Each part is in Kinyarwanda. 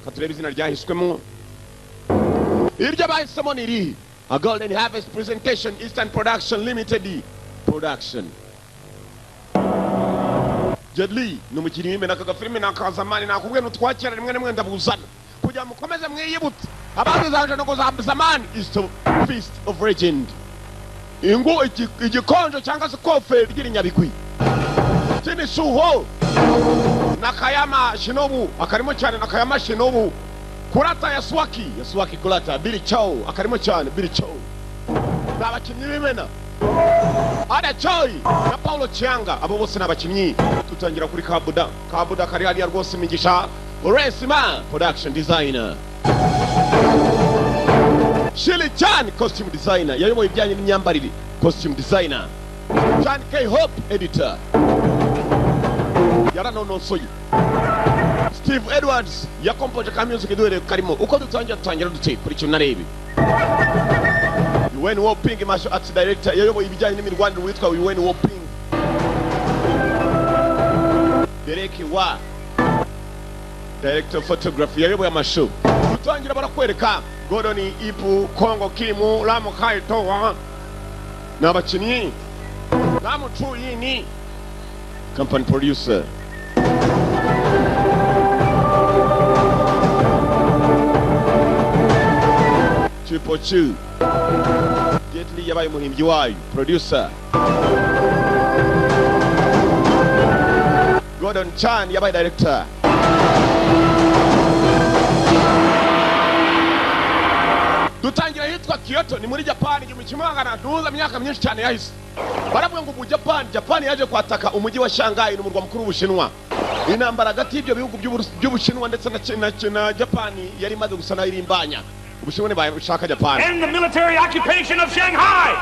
Katurebe izina ryahiswemo. Iryo bahisemo ni irihe? A Golden Harvest Presentation, Eastern Production Limited Production. Jet Li ni umukinnyi w'imena. Aka gafilime ni akazamani, nakubwiye n'utwakira rimwe rimwe ndabuzana kugira ngo mukomeze mwiyibutse abazi za ngo za zamani. Is the Fist of Legend, ingu igikonjo cyangwa se kofe ry'irinyabigwi. Kini Suho Nakayama Shinobu akarimo cyane, Nakayama Shinobu, Kurata Yasuaki, Yasuaki Kurata, Billy Chow akarimo cyane, Billy Chow ni abakinnyi b'imena. Ada Choi na Paulo Chianga, abo bose ni abakinnyi. Tutangira kuri Kabuda, Kabuda kari hariya rwose. Imigisha Resima production designer, Shirley Chan costume designer, yayoboye ibijyanye n'imyambarire, costume designer. Chan K Hope editor, yaranonosoye. Steve Edwards yakompoje ka music duhereye karimo. Uko dutangira, dutangira dute kuri cyo narebe. Yuen Woping martial arts director, yayoboye ibijyanye n'imirwanire, witwa Yuen Woping. Derek Wa director of photography, yayoboye amashow. Dutangira barakwereka Gordon Ipu, Kongo Kimu, Lamu Kaito ni abakinnyi. Lamu Chu ni company producer. Triple Chu, Jet Li yabaye umuhimbyi wayo, producer. Gordon Chan yabaye director. Dutangira ahitwa Kyoto, ni muri Japan, 1500, imyaka myinshi cyane yahise. Baravuga ngo ubu Japan yaje kwataka umujyi wa Shanghai, n'umurwa mukuru w'Ubushinwa. Intambara hagati y'ibyo bihugu by'Ubushinwa ndetse na Japan yari imaze gusa naho irimbanya. Ubushinwa ntibashaka Japan. End the military occupation of Shanghai!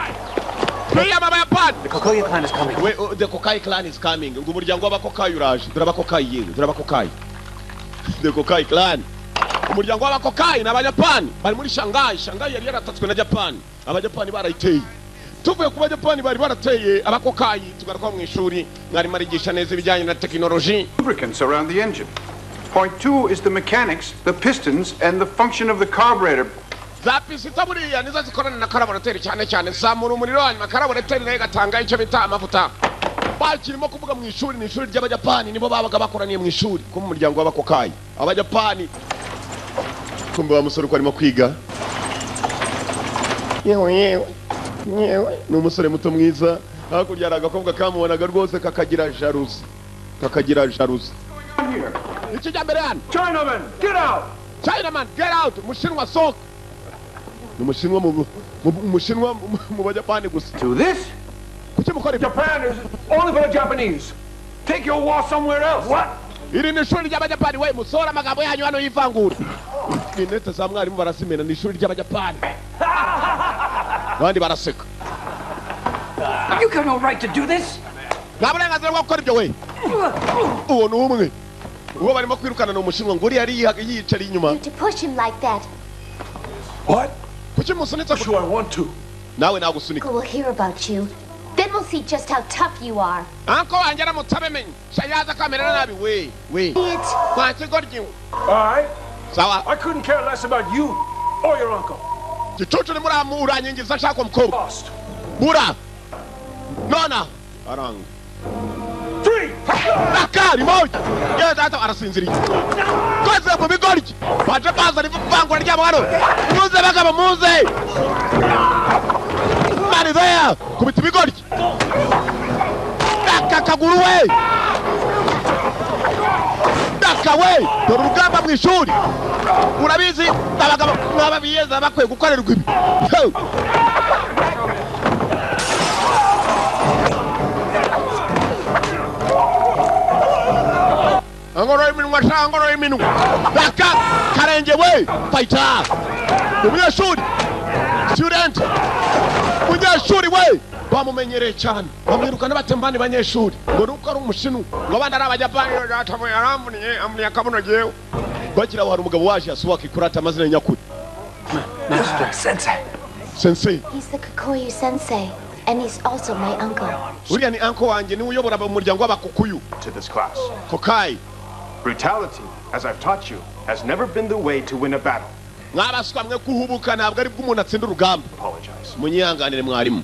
Kwiyama Abayapani. The Kokoya clan is coming. We, oh, the Kokai clan is coming. Ngo umuryango w'Abakokai uraje. Dore Abakokai yewe, dore Abakokai. The Kokai clan. Umuryango w'Abakokai ni Abajapani. Bari muri Shanghai. Shanghai yari yaratatswe na Japan. Abajapani barayiteye. Tuvuye ku Bajapani bari barateye Abakokai, tugaruka mu ishuri, mwarimu arigisha neza ibijyanye na tekinoloji. Lubricants around the engine. Point two is the mechanics, the pistons, and the function of the carburetor. Za pisito buriya nizo zikorana na karaburateri cyane cyane, zamura umuriro, hanyuma karaburateri nayo igatanga icyo bita amavuta. Bakirimo kuvuga mu ishuri, ni ishuri ry'Abajapani, nibo babaga bakoraniye mu ishuri ko mu muryango w'Abakokayi, Abajapani. Kumbe wa musore uko arimo kwiga, yewe yewe yewe, ni umusore muto mwiza. Hakurya hari agakobwa kamubonaga rwose kakagira jalousie, kakagira jalousie. On here. Ikijyambere hano. Chinaman, get out! Chinaman, get out! Umushinwa soka. Ni umushinwa umushinwa mu Bajapani gusa. To this, Kuki mukora ibyo? Japan is only for the Japanese. Take your war somewhere else. What? Iri ni ishuri ry'Abajapani we, musohora amagambo yanyu hano y'ivangura. Intete za mwarimu barazimena. Ni ishuri ry'Abajapani, abandi baraseka. You got no right to do this. Nta burenganzira bwo gukora ibyo we. Uwo ni umwe uwo barimo kwirukana, ni umushinwa ngo uriya yari yiyicariye inyuma. To push him like that. What? Kuki musunitse? Sure, I want to. Nawe nagusunika. Uncle will hear about you. Then we'll see just how tough you are. Uncle wanjye aramutse abimenye sha, yaza akamerera nabi we we. Idiot. Nta kigoryi we. All right. Sawa. I couldn't care less about you or your uncle. Gicucu ni muramu uranyingiza nshaka umukobwa. Lost. Bura nona aranga. Three. Akari moja yewe data arasinziriye koze mu bigoryi baje bazana ivangura ryabo hano. Muze bagabo, muze mari there, kubita ibigoryi aka kaguru we, daka we. Dore urugamba mu ishuri, urabizi abagabo nk'aba biyeza bakwiye gukorerwa ibi. Yo! Angoro iminwa sha, angoro iminwa, daka karenge we. Fighter, umunyeshuri, student, umunyeshuri we bamumenyereye cyane, bamwirukana batembani banyeshuri ngo nuko ari umushinwa, ngo abandi ari Abajapani. Data yaramvuniye, amvuniye akabuno jewe. Bakira aho hari umugabo waje, Yasuwaki Kurata, amazina nyakuri. Master. Sensei. Sensei. He's the Kikoyu sensei, and he's also my uncle. Uriya ni uncle wanjye, niwe uyobora umuryango w'Abakukuyu. To this class. Kokai. Brutality, as I've taught you, has never been the way to win a battle. Mwabaswa mwe, kuhubuka ntabwo ari bwo umuntu atsinda urugamba. Apologize. Munyihanganire mwarimu.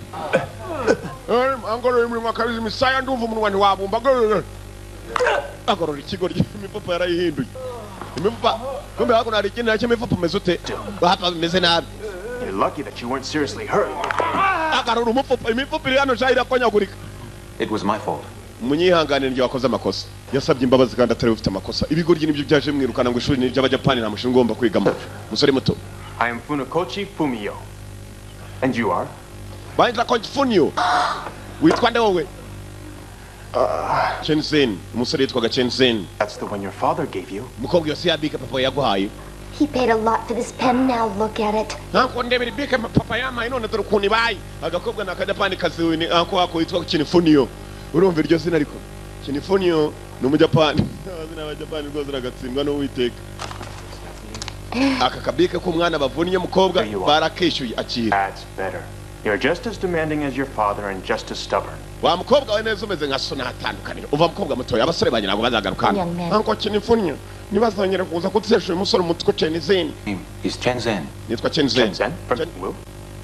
Angorora iminwa kabisa, imisaya ndumva umunwa ntiwabumba. Agorora, agorora ikigo imifupa yarayihinduye imifupa. Kumbe hakuno hari ikindi nacyo. Imifupa umeze ute? Hapa bimeze nabi. You're lucky that you weren't seriously hurt. Agarura umufupa, imifupa iri hano sha irakonyagurika. It was my fault. Munyihanganire, njye wakoze amakosa. Yasabye imbabazi kandi atari we ufite amakosa. Ibigoryi nibyo byaje mwirukana ngo ishuri ni iry'Abajapani, nta mushinga ugomba kwigamo, musore muto. I am Funakoshi Fumio. And you are? Banza Konfunio. Witwa nde wowe? Chen Zhen. Umusore yitwaga Chen Zhen. That's the one your father gave you. Umukobwa, yose yabika papa yaguhaye. He paid a lot for this pen. Now look at it. Ntabwo ndebera ibike papa yampaye, none dore ukuntu ibaye. Agakobwa ni Akajapani kazi ni ako wako witwa Kinifunio. Urumva iryo zina? Ariko Kinifunio ni Umujapani. Amazina y'Abajapani rwose aragatsindwa n'Uwiteka. Aka kabike k'umwana bavunnye umukobwa barakishyuye, akira. That's better. You're just as demanding as your father and just as stubborn. Wa mukobwa we, neza umeze nka so, ntatandukaniro. Uva mukobwa mutoya, abasore banjye ntabwo bazagaruka hano. Young man. Ntabwo Kinifunio ntibazongere kuza kutesha uyu musore umutwe. Chen Zhen. Name is Chen Zhen. Nitwa Chen Zhen. Chen Zhen? From Wu?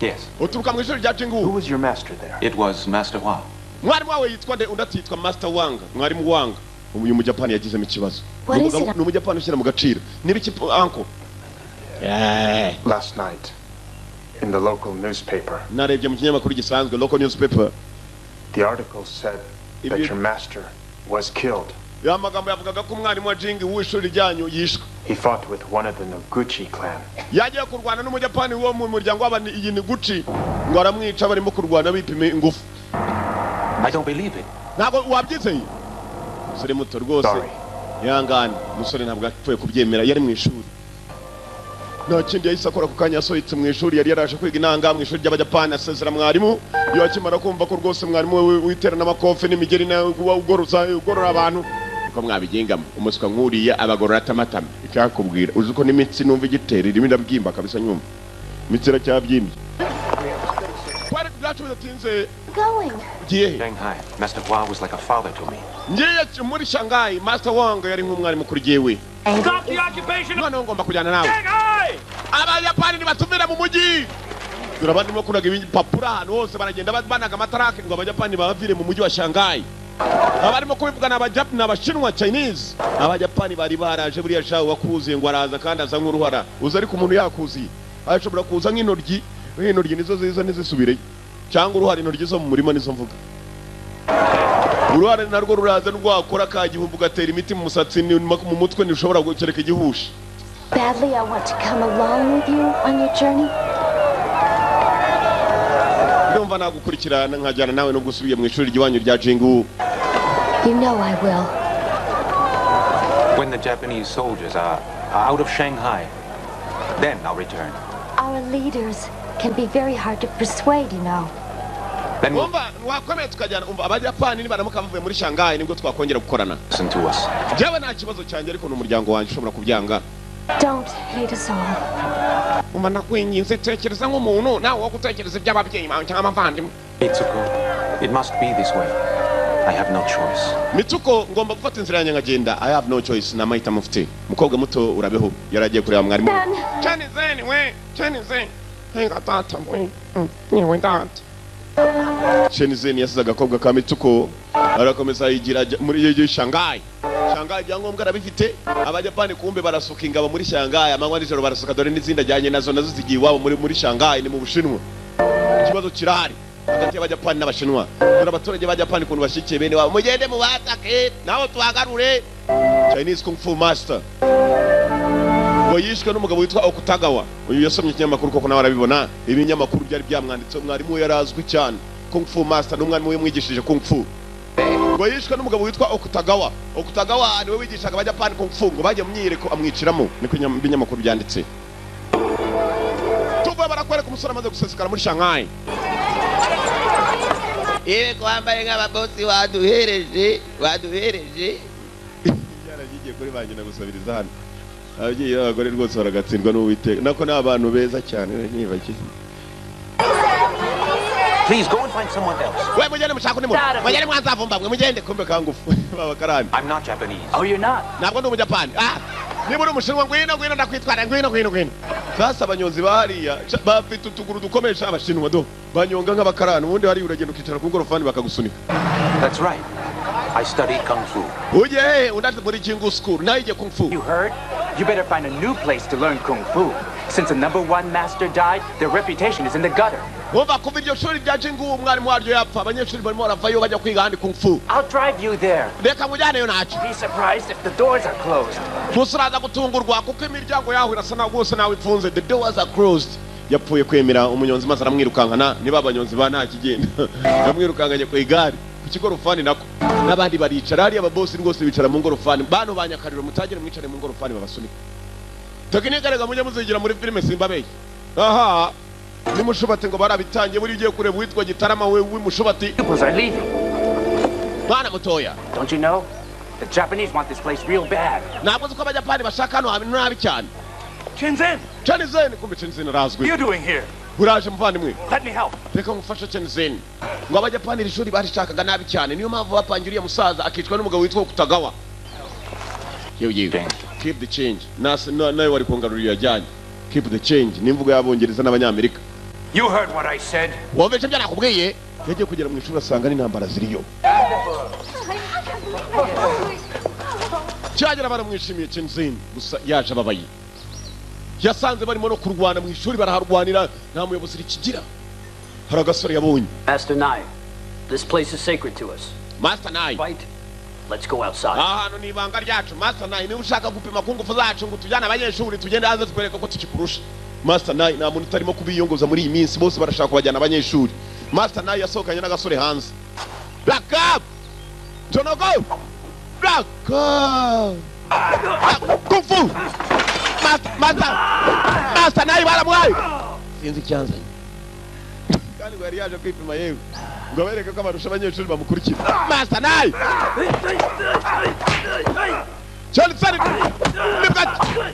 Yes. Uturuka mu ishuri rya Jingu? Who was your master there? It was Master Hua. Mwarimu wawe yitwa nde? Undi atitwa Master Wanga, mwarimu Wanga. Uyu Mujapani yagizemo ikibazo. What is it? Ni Umujapani ushyira mu gaciro. Niba iki, uncle? Last night, in the local newspaper, Narebye mu kinyamakuru gisanzwe, local newspaper. the article said If that you- your master was killed. Ya magambo yavugaga ko umwarimu wa Jingi w'ishuri ryanyu yishwe. He fought with one of the Noguchi clan. Yagiye kurwana n'Umujapani wo mu muryango w'aba iyi Niguchi, ngo aramwica barimo kurwana bipima ingufu. I don't believe it. Ntabwo wabyizeye, umusore muto rwose. Sorry. Ihangane umusore ntabwo apfuye kubyemera. Yari mu ishuri, nta kindi yahise akora. Ako kanya yasohotse mu ishuri, yari yaraje kwiga inanga mu ishuri ry'Abajapani, asezera mwarimu. Iyo akimara kumva ko rwose mwarimu we witerana amakofe n'imigeri nawe ugoroza ugorora abantu uko mwabigengamo, umuswa nk'uriya abagorora atamatama. Icyakubwira, uzi ko n'imitsi numva igitera irimo irabyimba kabisa, nyumva imitsi iracyabyimbye. Twari byacu bidatinze. Going. Ugiye he? Shanghai. Master Hua was like a father to me. Ngiye muri Shanghai. Master Wang yari nk'umwarimu kuri jyewe. Stop the occupation of Noneho ngomba kujyana nawe. Shanghai! Abayapani nibatumira mu mujyi. Dore abandi barimo kunaga ibipapuro ahantu hose, baragenda banaga amatarake ngo Abajapani babavire mu mujyi wa Shanghai. Abarimo kubivuga ni Abashinwa, Chinese. Abajapani bari baraje. Buriya shawe wakuzuye ngo araza kandi aza nk'uruhara uza, ariko umuntu yakuziye ashobora kuza nk'intoryi. Intoryi nizo ziza ntizisubireyo, cyangwa uruhara. Intoryi zo mu murima nizo mvuga. Uruhara narwo ruraza rwakora ka gihumbi, ugatera imiti mu musatsi mu mutwe, ntirushobora gukereka igihushi. Badly, I want to come along with you on your journey. Ndumva nagukurikirana nkajyana nawe nubwo usubiye mu ishuri ry'iwanyu rya Jingu. You know I will. When the Japanese soldiers are out of Shanghai, then I'll return. Our leaders can be very hard to persuade. Then we'll Umva, wakomeye tukajyana. Umva, Abajapani nibaramuka bavuye muri Shanghai nibwo twakongera gukorana. listen to us. Njyewe nta kibazo cyanjye, ariko ni umuryango wanjye ushobora kubyanga. Don't hate us all. Umva, nakwinginze, tekereza nk'umuntu nawe wo gutekereza iby'ababyeyi bawe cyangwa abavandimwe. Mitsuko, it must be this way. I have no choice. Mitsuko, ngomba gufata inzira yanjye nkagenda. I have no choice, ni amahitamo mfite. Umukobwa muto, urabeho. Yari agiye kureba mwarimu. Then, Chen Zhen we, Chen Zhen, henga tata we. Yewe data. Chen Zhen yasize agakobwa ka Mitsuko, arakomeza yigira ajya muri iyo Shanghai. Shanghai ibyangombwa arabifite. Abajapani kumbe barasuka ingabo muri Shanghai amanywa nijoro, barasuka. Dore n'izindi ajyanye nazo, nazo zigiye iwabo muri Shanghai, ni mu Bushinwa. Ikibazo kirahari hagati y'Abajapani n'Abashinwa. Dore abaturage b'Abajapani ukuntu bashyigikiye bene wabo: mugende mubatake nabo tuhagarure. Chinese Kung Fu Master ngo yishwe n'umugabo witwa Okutagawa. Uyu yasomye ikinyamakuru koko nawe arabibona, ibinyamakuru byari byamwanditseho. Mwarimu we yari azwi cyane, Kung Fu Master, n'umwarimu we mwigishije Kung Fu ngo yishwe n'umugabo witwa Okutagawa. Okutagawa niwe wigishaga Abajapani Kung Fu, ngo bajya mu myiyereko amwiciramo, niko ibinyamakuru byanditse. Tuvuye barakwereka umusore amaze gusesekara muri Shanghai. Yewe, ko wambaye nk'ababosi, waduhereje, waduhereje. Byaragiye kuri ba nyina gusabiriza hano. Ababyeyi b'abagore rwose baragatsindwa n'Uwiteka, nako ni abantu beza cyane nibagize. Please go and find someone else. We mugende mushaka undi muntu, mugende mwanzavumba mwe, mugende kumbe kangufu babakarani. I'm not Japanese. Oh, you're not? Ntabwo ndi umujapani. Ah, niba uri umushinwa, ngwino, ngwino, ndakwitwara, ngwino, ngwino, ngwino. Sasa abanyonzi bahariya bafite utuguru dukomesha abashinwa do banyonga nk'abakarani. Ubundi hariya uragenda ukicara ku ngorofani bakagusunika. That's right. I study Kung Fu. Ujye hehe? Undi ati muri Jingu School nayo kung fu. You heard? You better find a new place to learn Kung Fu. Since the number one master died, their reputation is in the gutter. Wumva, kuva iryo shuri rya Jingu umwarimu waryo yapfa, abanyeshuri barimo baravayo bajya kwiga ahandi kung fu. I'll drive you there. Reka nkujyaneyo ntacyo. Be surprised if the doors are closed. Gusa uraza gutungurwa kuko imiryango yaho irasa naho rwose nawe ifunze. The doors are closed. Yapfuye kwemera umunyonzi maze aramwirukankana. Niba abanyonzi ba nta kigenda, yamwirukankanye ku igare ku kigorofani nako, n'abandi baricara hariya. Ababosi rwose bicara mu ngorofani. Bantu ba Nyakariro, mutagire mwicare mu ngorofani babasunika. Tekinike rega mujye muzigira muri filime, simbabeshye. Aha nimushubati ngo barabitangiye. Buri ugiye kureba uwitwa Gitarama we w'imushubati. Pupils are leaving. Mwana mutoya. Don't you know? The Japanese want this place real bad. Ntabwo uzi ko abajapani bashaka hano hantu nabi cyane? Chen Zhen, Chen Zhen, kumbe Chen Zhen arazwi. what are you doing here? Uraje muvandimwe. Let me help. Reka ngufashe, Chen Zhen. Ngo abajapani iri shuri barishakaga nabi cyane, niyo mpamvu bapangiye uriya musaza akicwa n'umugabo witwa Kutagawa. Yewe yewe, keep the change. Nawe wari kungarurira yajyanye. Keep the change ni imvugo y'abongereza n'abanyamerika. You heard what I said. Wumvise ibyo nakubwiye? Yagiye kugera mu ishuri asanga n'intambara ziriyo. Cyagera baramwishimiye Chen Zhen, gusa yaje ababaye. Yasanze barimo no kurwana mu ishuri, baraharwanira, nta muyobozi rikigira. Hari agasore yabonye. Master Nai, this place is sacred to us. Master Nai. Fight. Let's go outside. Aha hantu ni ibanga ryacu. Master Nai, niba ushaka gupima ku ngufu zacu ngo tujyane abanyeshuri, tugende hanze tukwereka ko tukikurusha. Master Nai nta muntu utarimo kubiyongoza muri iyi minsi, bose barashaka kubajyana abanyeshuri. Master Nai yasohokanye n'agasore hanze. Black up Jonogo, Black up Kung Fu. Master, Master, Master Nai baramwaye. Sinzi icyanzanye kandi ngo yari yaje kwipima, yewe, ngo abereke ko abarusha abanyeshuri bamukurikira. Master Nai Johnson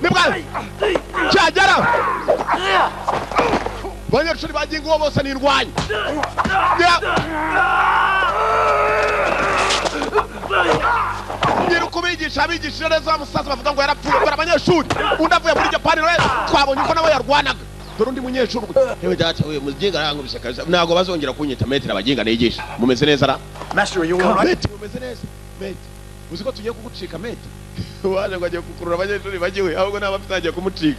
nibwa cyagera abanyeshuri bagiye ngo bose nirwanya. Nyiri kubigisha abigishije neza wa musaza bavuga ngo yarapfuye. Dore abanyeshuri, undi avuye muri Japani rero, twabonye uko nawe yarwanaga. Dore undi munyeshuri. Yewe data we, muginga arankubise kabisa, ntabwo bazongera kunyita maître. Abaginga nigisha, mumeze neza ra? Master, are you all right? Maître, mumeze neza? Maître, uzi ko tugiye kugucika, maître? Waje ngo agiye gukurura abanyeshuri bagiwe, ahubwo naba afite agiye kumucika.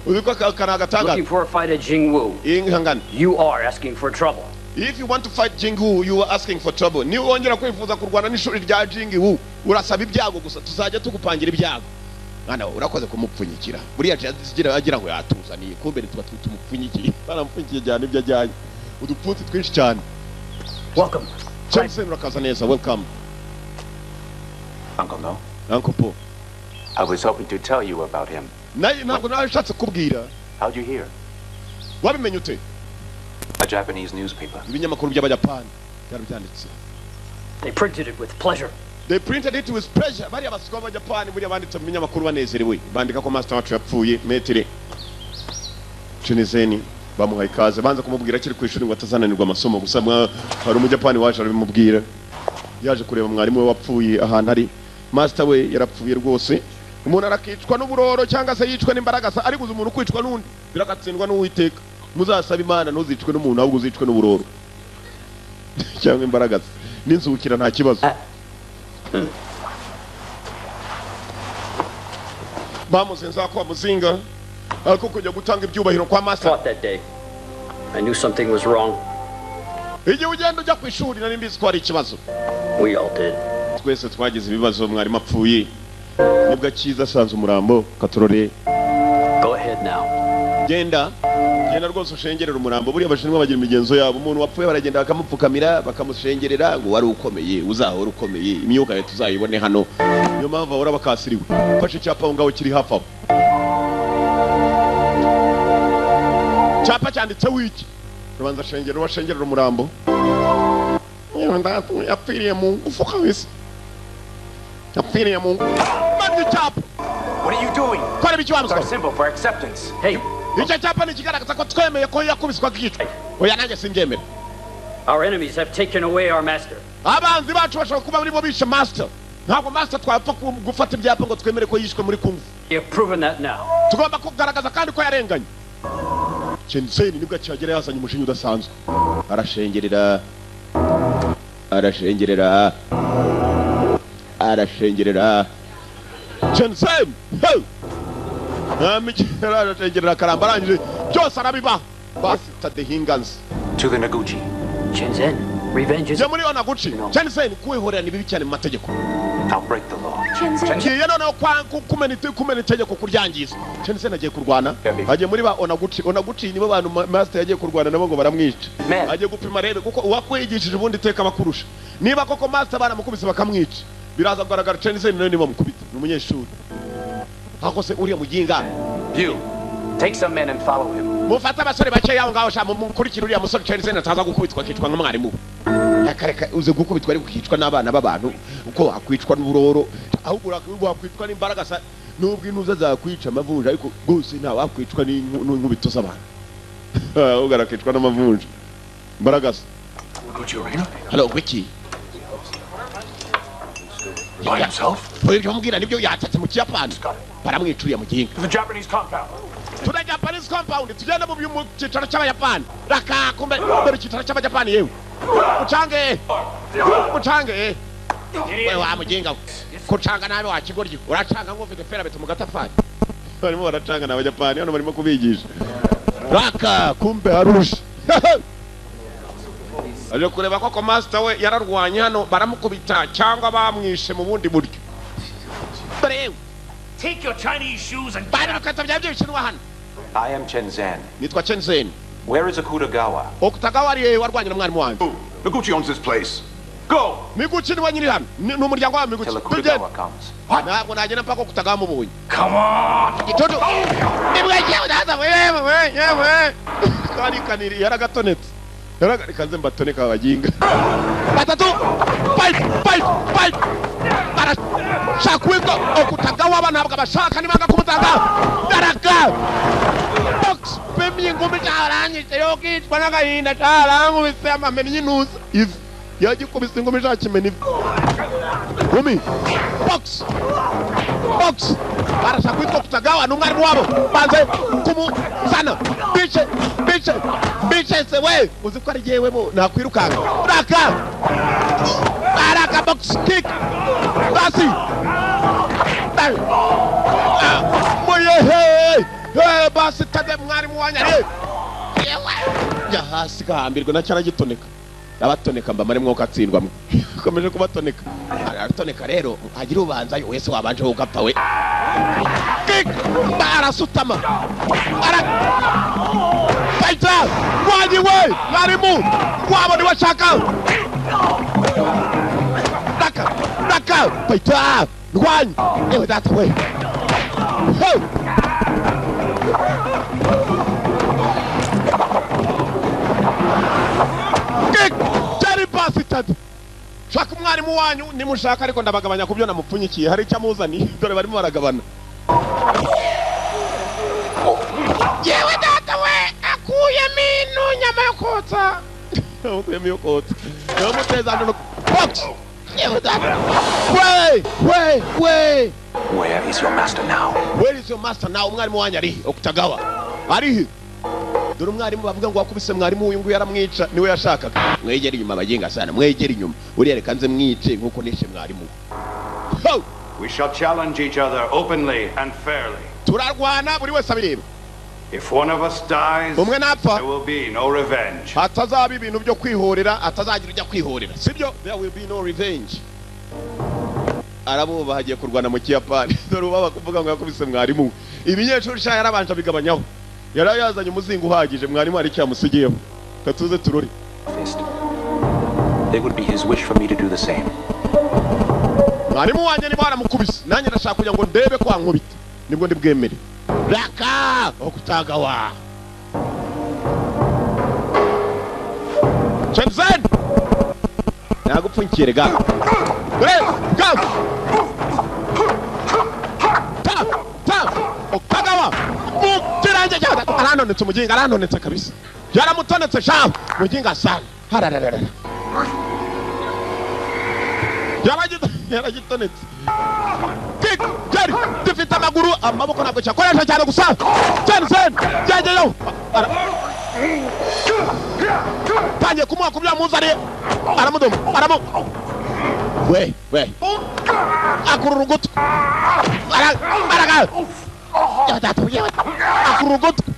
Uzi ko aka ni agatangaza. Looking for a fight at Jingwu. Ihangane. You are asking for trouble. If you want to fight Jingwu, you are asking for trouble. Niba wongera kwifuza kurwana n'ishuri rya Jingwu, urasaba ibyago gusa, tuzajya tugupangira ibyago. Mwana we, urakoze kumupfunyikira. Buriya agira agira ngo yatuzaniye, kumbe tuba tumupfunyikiye. Baramupfunyikiye cyane ibyo ajyanye. Udupfunsi twinshi cyane. Welcome. Johnson, urakaza neza, welcome. Uncle No, Uncle Paul. I was hoping to tell you about him. Naye ntabwo nawe ushatse kubwira. How'd you hear? Wabimenye ute? A Japanese newspaper. Ibinyamakuru by'Abayapani byari byanditse. They printed it with pleasure. They printed it with pleasure. Bariya baswa b'Abayapani buriya banditse mu binyamakuru banezerewe. Bandika ko master wacu yapfuye, maître Chen Zhen bamuhaye ikaze. Banza kumubwira akiri ku ishuri ngo atazananirwa amasomo. Gusa hari umujapani waje arabimubwira. Yaje kureba mwarimu we wapfuye ahantu ari. Master we yarapfuye rwose. Umuntu arakicwa n'uburoro cyangwa se yicwa n'imbaraga, ariko uzi umuntu kwicwa n'undi biragatsindwa n'Uwiteka. Muzasaba Imana ntuzicwe n'umuntu, ahubwo uzicwe n'uburoro cyangwa imbaraga n'inzukira, nta kibazo. Bamuzinze ko bamuzinga ariko kujya gutanga ibyubahiro kwa master. Fought that day. I knew something was wrong. Igihe ugenda ujya ku ishuri nari mbizi ko hari ikibazo. We all did. Twese twagize ibibazo. Mwarimu apfuye nibwo akiza asanze umurambo katorore. Go ahead now. Genda, genda rwose ushengerera umurambo. Buriya abashinwa bagira imigenzo yabo, umuntu wapfuye baragenda bakamupfukamira, bakamushengerera ngo wari ukomeye, uzahora ukomeye, imyuka yawe tuzayibone hano. Niyo mpamvu bahora bakasiriwe. Fashe icyapa aho ngaho kiri hafi aho. Cyapa cyanditseho iki? Rubanza shengera washengerera umurambo. Yewe ndatu, yapfiriye mu ngufu kabisa, yapfiriye mu ngufu. Mani icyapa. What are you doing? Kora ibiki wa It's our muswa? symbol for acceptance. Hey, Icyo cyapa ni ikigaragaza ko twemeye ko yakubiswa akicwa. Oya, nanjye simbyemera. Our enemies have taken away our master. Abanzi bacu bashobora kuba barimo bishe master. Ntabwo master twapfa gufata ibyapa ngo twemere ko yishwe muri kung fu. You have proven that now. Tugomba kugaragaza kandi ko yarenganye. Chen Zhen nibwo akihagera yazanye umujinya udasanzwe. Arashengerera. Arashengerera. Arashengerera. Chen Zhen. Hey! Arashengerera karamba arangije byose arabiba. Basta de hingans. To the Noguchi. Chen Zhen, revenge is Jya muri Noguchi. Chen Zhen kwihorera ni bibi cyane mu mategeko. I'll break the law. Ngiye noneho kumena itegeko kuryangiza. Chen Zhen agiye kurwana. Agiye muri ba Onaguchi. Onaguchi nibo bantu master yagiye kurwana nabo ngo baramwica. Agiye gupima rero kuko uwakwigishije ubundi iteka bakurusha. Niba koko master baramukubise bakamwica, biraza kugaragara Chen Zhen nawe niba mukubita. Ni umunyeshuri. Hakose uriya muginga. You take some men and follow him. Mufate abasore bake yaho ngaho sha mukurikira uriya musore Chen Zhen ataza gukubitwa akicwa nk'umwarimu. Akareka uze gukubitwa ari gukicwa n'abana b'abantu uko wakwicwa n'uburoro ahubwo wakwicwa n'imbaraga sa nubwo intuza zakwica amavunja ariko gose nta wakwicwa n'inkubito z'abantu. Ahubwo arakicwa n'amavunja. Imbaraga sa. Hello, wiki. By himself? Ibyo mubwira nibyo yatatse mu Kiyapani. Baramwica uriya muginga. The Japanese compound. To the Japanese compound, tugenda mu cyicaro cy'Abayapani. Raka kumbe dore icyicaro cy'Abayapani yewe. Ucange. Ucange. Wewe wa muginga. Kucanga nabe wa kigoryi. Uracanga ngo ufite fera beto mu gatafari. Barimo baracanga n'Abayapani hano barimo kubigisha. Raka kumbe harusha. Aje kureba koko master we yararwanye hano baramukubita cyangwa bamwishe mu bundi buryo. Dore Take your Chinese shoes and get out. I am Chen Zhen. Nitwa Chen Zhen. Where is Akutagawa? Akutagawa ari warwanye na mwarimu wanjye. Noguchi owns this place. Go. Miguchi ni wanyiri hano. Ni umuryango wa Miguchi. Till Akutagawa comes. Ntabwo nagenda mpaka Akutagawa mubonye. Come on. Gitondo. Nibwo ndaza wewe. Kari kaniri yaragatonetse. Yaragakanze mbatoneka abaginga. Batatu. Fight fight fight. Barashaka Akutagawa aba ntabwo abashaka nibanga kumutanga. Daraka. Box pemye ingumi cyaranyije yo kwicwa n'agahinda cyarankubise amamenye intuza. Ivi. Yagikubise ingumi ishakimena ivi. Gumi. Box. Box. Barashaka kwitwa Akutagawa ni umwarimu wabo. Banze kumuzana. Bice. Bice. Bice se we. Uzi ko ari jyewe bo nakwirukanga. Raka. Baraka box kick. Basi. Moye. Hey, basi tade mwarimu wanyare. Ya hasi gahambirwa na cyaragitoneka. Abatoneka mba mari mwoka atsindwa. Komeje kubatoneka. Aratoneka rero agira ubanza yo wese wabanje ugapfa we. Kick. Barasutama. Ara. Fighter. Wani we mwarimu. Wabo ni washaka. Raka. Raka. Fighter. Rwany. Ewe data we. Ho. Kick. Jerry Bastard. Shaka umwarimu wanyu nimushaka ariko ndabagabanya kubyo namupfunyikiye hari icyo amuzani dore barimo baragabana. Yewe data we akuyemo ino nyama yo kotsa. Akuyemo yo kotsa. Namuteza no box. Yewe data. We we we. Where is your master now? Where is your master now? Umwarimu wanyu ari Akutagawa. Ari dore umwarimu bavuga ngo wakubise mwarimu uyu nguyu yaramwica niwe yashakaga. Mwegere inyuma abagenga sana, mwegere inyuma. Uriya reka nze mwice nkuko nishe mwarimu. We shall challenge each other openly and fairly. Turarwana buri wese abireba. If one of us dies, umwe napfa, there will be no revenge. Hatazaba ibintu byo kwihorera, atazagira ujya kwihorera. Sibyo? There will be no revenge. Arabo bagiye kurwana mu Kiyapani. Dore ubaba kuvuga ngo yakubise mwarimu. Ibinyeshuri sha yarabanje bigabanyaho. Yari yazanye umuzingo uhagije mwarimu ari cyamusigiyeho. Katuze turore. It would be his wish for me to do the same. Mwarimu wanjye niba waramukubise, nanjye ndashaka kugira ngo ndebe ko ankubita. Nibwo ndibwemere. Raka Akutagawa. Chen Zhen. Nagupfunyikire ga. Go. Ta ta Akutagawa. Mukirange cyane aranonetse umuginga aranonetse kabisa. Yaramutonetse shaho mujinga sana harararara yaragitonetse kick Jerry dufite amaguru amaboko ntabwo cyakoresha cyane gusa Jensen yageyo tangiye kumuha kubya muzariye aramudoma aramu we akurura ugutwi araga akurura ugutwi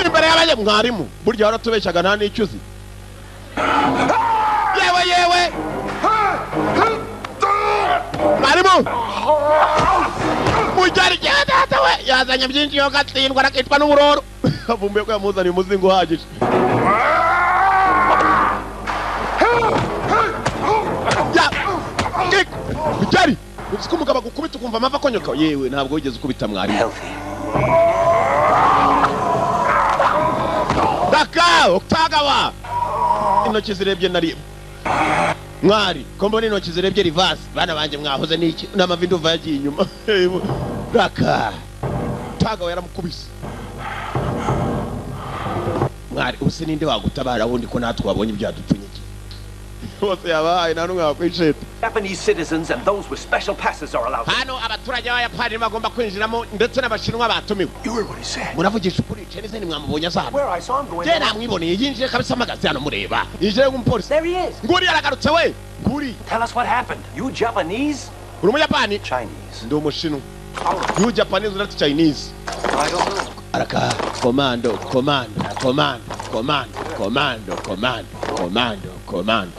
imbere y'abanye mwarimu burya waratubeshyaga nta n'icyo uzi yewe mwarimu mujyari data we yazanye byinshi yo gatsindwa arakitwa n'uburoro avumbuye ko yamuzaniye umuzingo uhagije Mujyari uzi ko umugabo agukubita ukumva amava akonyoka yewe ntabwo wigeze ukubita mwarimu Daka Oktagawa intoki zirebye nari mwari ko mbona intoki zirebye reverse bana banjye mwahoze n'iki n'amavi ndumva yagiye inyuma Daka Oktagawa yaramukubise mwari ubuse ninde wagutabara wundi ko natwe wabonye ibyadupfunyiki bose yabahaye nta n'umwe wakwisheta Japanese citizens and those with special passes are allowed. Hano abaturage b'Abayapani bagomba kwinjiramo ndetse n'Abashinwa batumiwe. Muravugisha ukuri Chenisen mwamubonye azana. Je namwiboneye yinjiye kabisa amagazi hano mureba. Yinjiye nk'umupolisi. There he is. Nguri yaragarutse we. Nguri. Tell us what happened. You Japanese? Uri Umuyapani? Chinese. Ndi Umushinwa. You Japanese not Chinese. I don't know. Araka commando commando commando commando commando commando commando commando.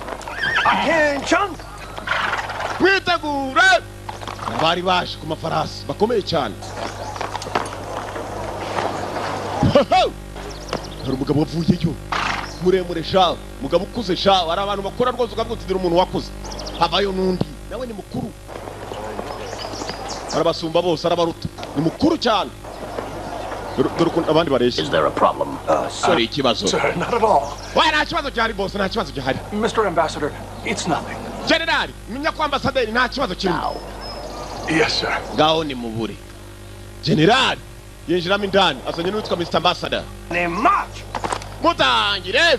Attention! Mwitegure! Bari baje ku mafarasi bakomeye cyane. Hari umugabo wavuyeyo muremure sha, umugabo ukuze sha, hari abantu bakora rwose ukavuga uti dore umuntu wakuze. Havayo n'undi nawe ni mukuru, arabasumba bose arabaruta, ni mukuru cyane. Dore ukuntu abandi bareshya. Is there a problem? Hari ikibazo. Sir, not at all. Wa nta kibazo gihari bose, nta kibazo gihari. Mr. Ambassador, it's nothing. General, menya ko ambasaderi nta kibazo kirimo. Yes, sir. Ngaho ni mubure. General yinjiramo indani azanye n'uwitwa Mr. Ambassador. Ni march. Mutangire.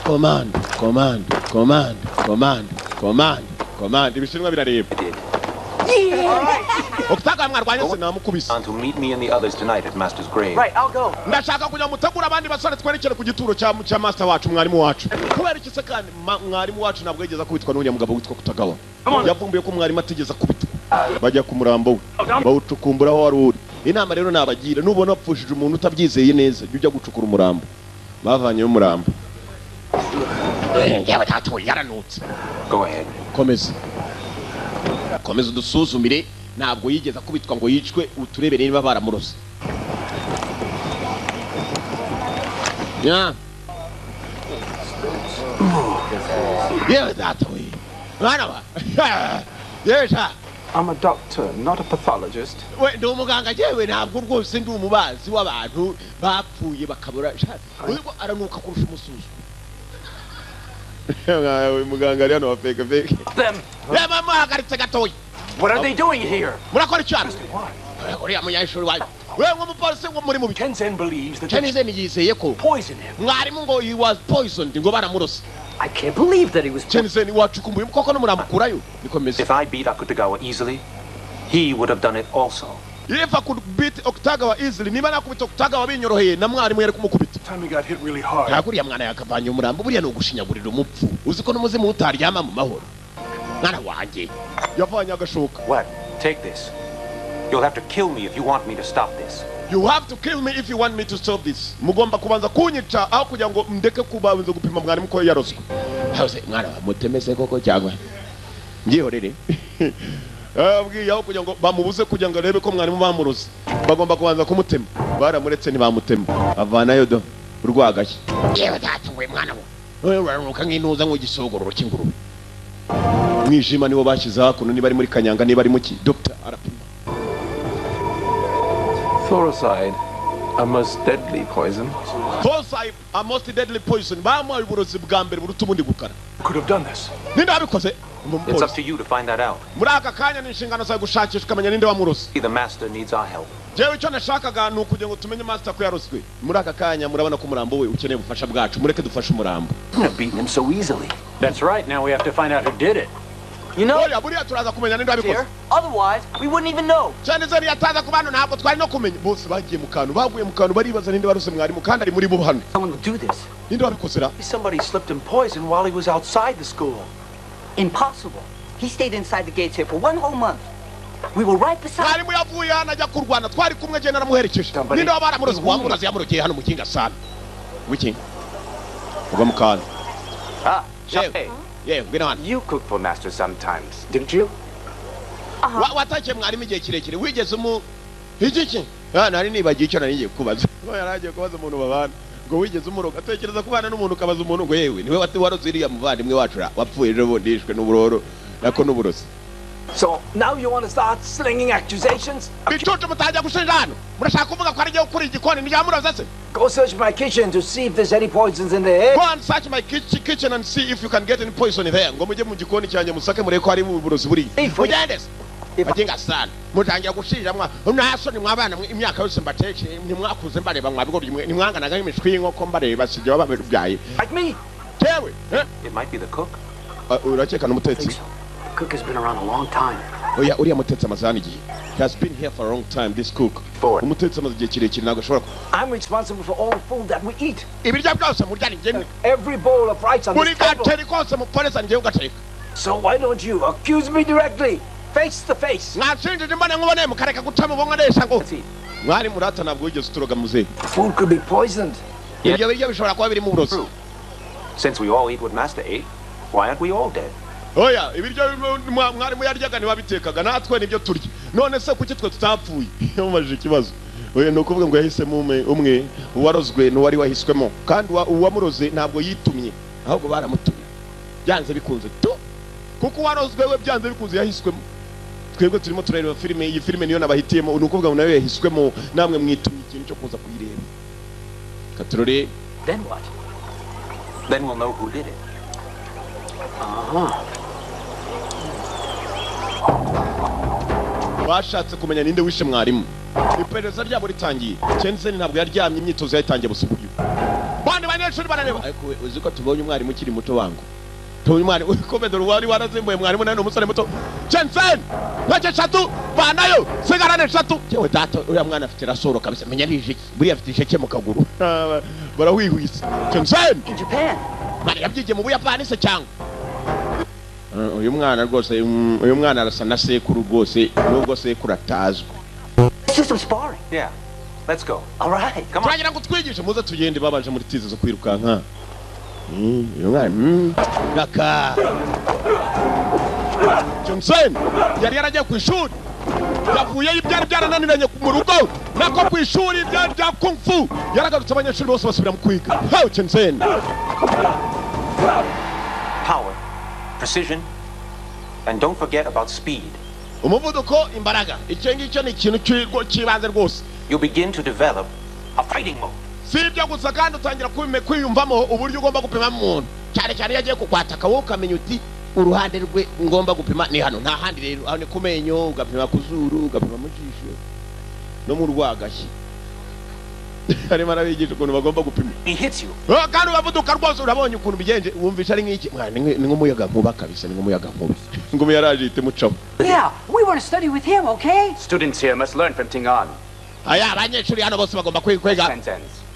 Command, command, command, command, command, command. Ibishinwa birareba. Okutaka mwarwanye se namukubise. To meet me and the others tonight at Master's grave. Right, I'll go. Ndashaka kujya mutegura abandi basore twerekere ku gituro cya master wacu mwarimu wacu. Kubera iki se kandi mwarimu wacu ntabwo yigeze akubitwa n'uriya mugabo witwa Kutagawa. Yavumbuye ko mwarimu atigeze akubitwa. Bajya ku murambo we bawucukumbura aho wari uri. Inama rero nabagira nubona wapfushije umuntu utabyizeye neza jya ujya gucukura umurambo. Bavanyeyo umurambo. Yewe tatu yaranutse. Go ahead. Komeza. Komeza udusuzumire ntabwo yigeze akubitwa ngo yicwe uturebere niba baramurose. Ya. Yewe data we. Mwana wa. Yewe sha. I'm a doctor, not a pathologist. We ndi umuganga jewe ntabwo rwose ndi umubazi w'abantu bapfuye bakabura. Uyu aranuka kurusha umusuzu. Uyu muganga ari hano wa fake fake. Them. Reba muhagaritse gatoya. What are they doing here? Murakora iki hano? Uriya munyeshuri wayo. Wewe nk'umupolisi ngo muri mubi. Chenzen believes that Chenzen yizeye ko poison him. Mwarimu ngo he was poisoned ngo baramurose. I can't believe that he was Chenzen wacukumbuye koko no muramukurayo. Nikomeze. If I beat Akutagawa easily, he would have done it also. If I could beat Oktagawa easily, niba nakubita Oktagawa binyoroheye na mwarimu yari kumukubita. Time he got hit really hard. Ntabwo mwana yakavanye umurambo buriya ni ugushinyagurira umupfu. Uzi ko n'umuzimu utaryama mu mahoro. Mwana wanjye yavanye agashoka. What? Take this. You'll have to kill me if you want me to stop this. You have to kill me if you want me to stop this. Mugomba kubanza kunyica aho kugira ngo ndeke kubanza gupima mwarimu ko yaroswe. Hose mwana wa mutemese koko cyangwa ngihorere. Abwiye aho kugira ngo bamubuze kugira ngo arebe ko mwarimu bamuroze. Bagomba kubanza kumutema. Baramuretse ntibamutema. Avanayo do urwagashye. Yewe data we mwana we. Uraruka nk'intuza nk'igisogororo cy'ingurube. Mwijima nibo bashyize hakuno niba ari muri Kanyanga niba ari muki. Dr. arapima. Thoricide, a most deadly poison. Thoricide, a most deadly poison. Bamuhaye uburozi bwa mbere buruta ubundi gukara. Could have done this. Ninde wabikoze? It's up to you to find that out. Muri aka kanya ni inshingano zawe gushakisha ukamenya ninde wamurose. The master needs our help. Jewe icyo nashakaga ni ukugira ngo tumenye master ko yaroswe. Muri aka kanya murabona ko umurambo we ukeneye ubufasha bwacu, mureke dufashe umurambo. Have beaten him so easily. That's right. Now we have to find out who did it. You know, oya buriya turaza kumenya ninde wabikoze. Otherwise, we wouldn't even know. Cyane zari yataza ku bantu ntabwo twari no kumenya. Bose bagiye mu kantu, baguye mu kantu baribaza ninde warose mwarimu kandi ari muri bo hano. Someone would do this. Ninde wabikoze ra? Somebody slipped him poison while he was outside the school. Impossible. He stayed inside the gates here for 1 whole month. We were right beside. Mwarimu yavuye hano ajya kurwana, twari kumwe je naramuherekeje. Ninde wabaramuroze? Wamuroze yamurokeye hano mu kinga sana. Wiki. Uva mu kantu. Ah, Shay. Yeah, ngwino hano. You cooked for master sometimes, didn't you? Watakiye mwarimu igihe kirekire wigeze mu igiki? Nari nibagiye icyo nari ngiye kubaza. Ngo yaragiye kubaza umuntu babana. Ngo wigeze umuroga atekereza kubana n'umuntu ukabaza umuntu ngo yewe niwe waroze iriya muvandimwe wacu wapfuye ejo bundi yishwe n'uburoro nako n'uburozi. So now you want to start slinging accusations? Bicucu mutajya gushinja hano. Murashaka kuvuga ko ari jye ukuri igikoni niryamuroze se? Go search my kitchen to see if there's any poisons in there. Go and search my kitchen and see if you can get any poison there. Ngo mujye mu gikoni cyanjye musake murebe ko hari uburozi buri. Mugende se. Baginga sana. Mutangira gushinja mwa. Nta soni mwabana imyaka yose mbateke ntimwakuze mbareba mwabigoryi mwe nimwanganaga imishwi y'inkoko mbareba sijye bababyaye. Like me. Tewe. It might be the cook. Urakeka n'umutetsi. The cook has been around a long time. Oya uriya mutetsi amaze hano igihe. He has been here for a long time, this cook. Umutetsi amaze igihe kirekire ntabwo ashobora. I'm responsible for all the food that we eat. Ibiryo byose murya ni njye. Every bowl of rice on this table. Buri gaceri kose mukoreza njye ugateka. So why don't you accuse me directly? Face to face. Mwashinjije imbone nkubone mukareka guca mu bongo nesha ngo. Mwari murata ntabwo wigeze uturoga muzehe. Food could be poisoned. Ibyo biryo bishobora kuba birimo uburozi. Since we all eat what master ate, why aren't we all dead? Oya ibiryo mwarimu yaryaga ntibabitekaga natwe nibyo turya. None se kuki twe tutapfuye? Yamubajije ikibazo. Oya ni ukuvuga ngo yahisemo umwe uwarozwe n'uwari wahiswemo kandi uwamuroze ntabwo yitumye ahubwo baramutumye. Byanze bikunze tu. Kuko uwarozwe we byanze bikunze yahiswemo. Twebwe turimo turareba filime, iyi filime niyo nabahitiyemo, ni ukuvuga ngo nayo yahiswemo namwe mwitumye ikintu cyo kuza kuyireba. Katurore. Then what? Then we'll know who did it. Bashatse kumenya ninde wishe mwarimu. Iperereza ryabo ritangiye. Chensen ntabwo yaryamye imyitozo yayitangiye busubuye. Bandi banyeshuri barareba. Ariko uzi ko tubonye umwarimu ukiri muto wangu. Tubonye umwarimu ukomedoro wari warazimbuye mwarimu nawe umusore muto. Chensen! Ntoke eshatu banayo sigarane eshatu. Yewe data uriya mwana afite rasoro kabisa menya ni ijiki. Buriya afite ijeke mu kaguru. Barahwihwisa. Chensen! In Japan. Mwana yabyigiye mu Buyapani se cyangwa? Uyu mwana rwose uyu mwana arasa na sekuru rwose nubwo sekuru atazwi. Let's do some sparring. Yeah. Let's go. All right. Come on. Turagira ngo twigishe muze tugende babanje muri tize zo kwirukanka. Uyu mwana naka. Johnson yari yaragiye ku ishuri. Yavuye ibyari byarananiranye mu rugo nako ku ishuri byari bya kung fu. Yaragarutse abanyeshuri bose basubira mu kwiga. How Johnson. Power, precision, and don't forget about speed. Umuvuduko imbaraga. Icyo ngicyo ni ikintu cy'ibanze rwose. You begin to develop a fighting mode. Si ibyo gusa kandi utangira kwiyumvamo uburyo ugomba gupima umuntu. Cyane cyane iyo agiye kukwataka wowe ukamenya uti uruhande rwe ngomba gupima ni hano nta handi rero aho ni ku menyo ugapima ku zuru ugapima mu jisho no mu rwagashyi. Arimo arabigisha ukuntu bagomba gupima. He hits you. Kandi uravuduka rwose urabonye ukuntu bigenje wumvisha ari nk'iki mwana ni nk'umuyaga nkuba kabisa ni nk'umuyaga nkuba. Ngumi yaraje ihita imucaho. Yeah, we want to study with him, okay? Students here must learn from Tingan. Aya abanyeshuri hano bose bagomba kwiga.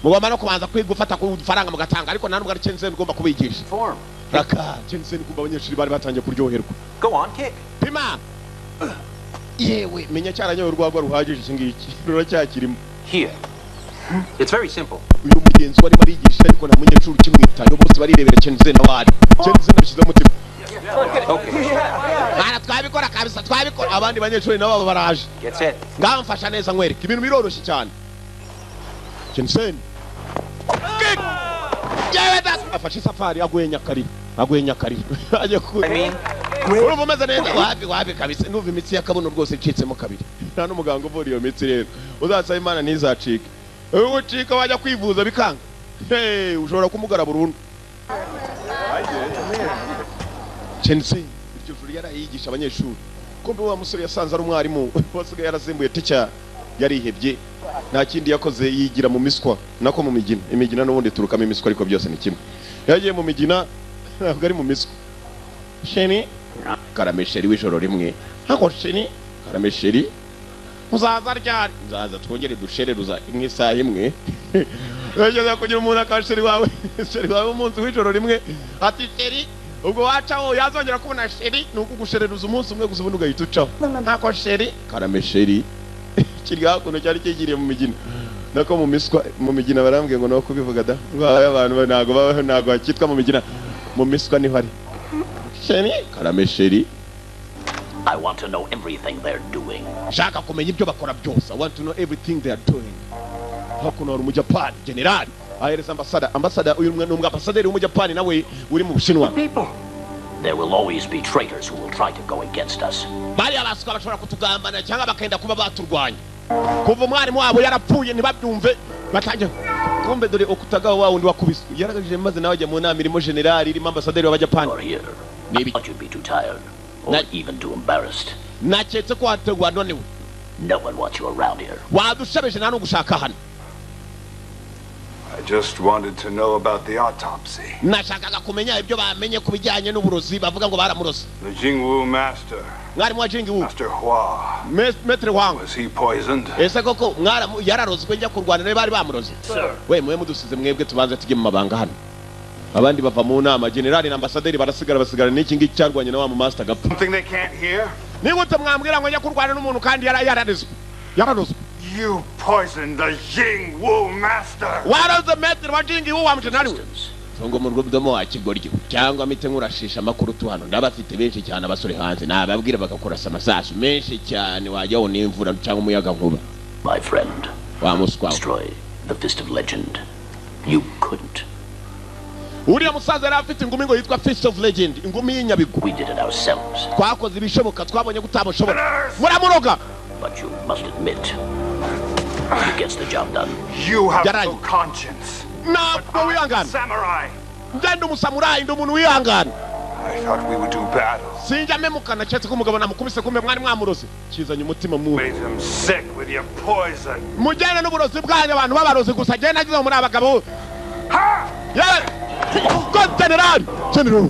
Mugomba no kubanza kwiga gufata ku faranga mugatanga ariko nta nubwo ari Chensen ugomba kubigisha. Raka Chensen kumva abanyeshuri bari batangiye kuryoherwa. Go on, kick. Pima. Yewe menya cyaranyoye urwagwa ruhagije iki ngiki. Ruracyakirimo. Here. It's very simple. Uyu mugenzi wari marigisha ariko nta munyeshuri ukimwitayeho bose barirebera Chensen awari. Chensen abishyize umutima. Okay. Mwana twabikora kabisa twabikora abandi banyeshuri nabo baraje. Get set. Ngaho mfasha neza nkwereke ibintu biroroshye cyane. Chensen. Kick. Yewe data afashe safari aguye nyakarira. Aguye nyakarira. Aje ku. I mean, urumva umeze neza wapi wapi kabisa ndumva imitsi y'akabuno rwose icitsemo kabiri. Nta n'umuganga uvura iyo mitsi rero. Uzasaba Imana ntizacike. Ucika wajya kwivuza bikanga. Hey, ushobora kumugara burundu. Chensen iryo joro kwigisha abanyeshuri. Kumbe wa musore yasanze ari umwarimu wasigaye yarazimbuye teacher, yarihebye, nta kindi yakoze yigira mu miswa, nako mu migina. Imigina n'ubundi turukamo imiswa, ariko byose ni kimwe. Yagiye mu migina, ntabwo ari mu miswa. Chéri, karame chéri, w'ijoro rimwe hako. Chéri, karame chéri, uzaza ryari? Nzaza twongere dushereruza nk'isaha imwe. Wegeza kugira umuntu aka chéri wawe, chéri wawe umunsi w'ijoro rimwe, ati chéri, ubwo wacaho yazongera kubona chéri ni ukugushereruza umunsi umwe gusa, ubundi ugahita ucaho. Ntako chéri, karame chéri. Kiri hakuno cyari kigiriye mu migina, nako mu miswa, mu migina. Barambwiye ngo no kubivuga da, ngo abantu ntago babaho, ntago hakitwa mu migina, mu miswa niho ari. Chéri, karame chéri. I want to know everything they're doing. Shaka kumenya ibyo bakora byose. I want to know everything they are doing. Hakuno hari Umujapani generali ahereza ambasada, ambasada uyu ni umwambasaderi w'Umujapani nawe uri mu Bushinwa. People. There will always be traitors who will try to go against us. Bariya baswa bashobora kutugambana cyangwa bakenda kuba baturwanya. Kuva umwarimu wabo yarapfuye ntibabyumve, batangiye. Kumbe dore Okutagawa, wa wundi wakubiswe, yaragajije maze nawe ajya mu nama irimo generali, irimo ambasaderi w'Abajapani. You're here. I thought you'd be too tired, or even too embarrassed. Naketse ko wategwa nonewe. No one wants you around here. Wadushabeje, nta n'ugushaka hano. I just wanted to know about the autopsy. Nashakaga kumenya ibyo bamenye ku bijyanye n'uburozi bavuga ngo baramuroze. The Jingwu master, Mwarimu wa Jingwu, Master Hua, Maître Wang, was he poisoned? Ese koko mwaramu yararozwe? Njya kurwana nawe bari bamuroze? Sir. We mwe mudusize mwebwe, tubanze tujye mu mabanga hano. Abandi bava mu nama, generali na ambasaderi barasigara, basigara n'iki ngiki cyarwanye na wa mu master gapfa. Something they can't hear? Nigute mwambwira ngo njya kurwana n'umuntu kandi yararezwe, yararozwe? You poisoned the Jingwu master! Waroze maître wa Jingwu, wa mujenali we. Funga mu rudomo wa kigoryi, cyangwa mite nkurashisha amakuru tu. Hano ndabafite benshi cyane abasore hanze, nababwira bagakurasa amasasu menshi cyane, wajyaho n'imvura cyangwa umuyaga nkuba. My friend, Wa muswa we. destroy the Fist of Legend. You couldn't. Uriya musaza yari afite ingumi ngo yitwa Fist of Legend, ingumi y'inyabigwi. We did it ourselves. Twakoze ibishoboka, twabonye ko utamushobora, muramuroga. But you must admit, he gets the job done. You have Yarai. no conscience. Ntabwo wihangana. Samurai! Ngenda umusamurayi, ndi umuntu wihangana. I thought we would do battle. Sinjya memukana keretse ko umugabo namukubise. Kumbe mwari mwamuroze, kizanye umutima mubi. Made him sick with your poison. Mujyane n'uburozi bwanyu, abantu b'abarozi gusa. Genda nagize ngo muri abagabo. Yewe ko generali, generali,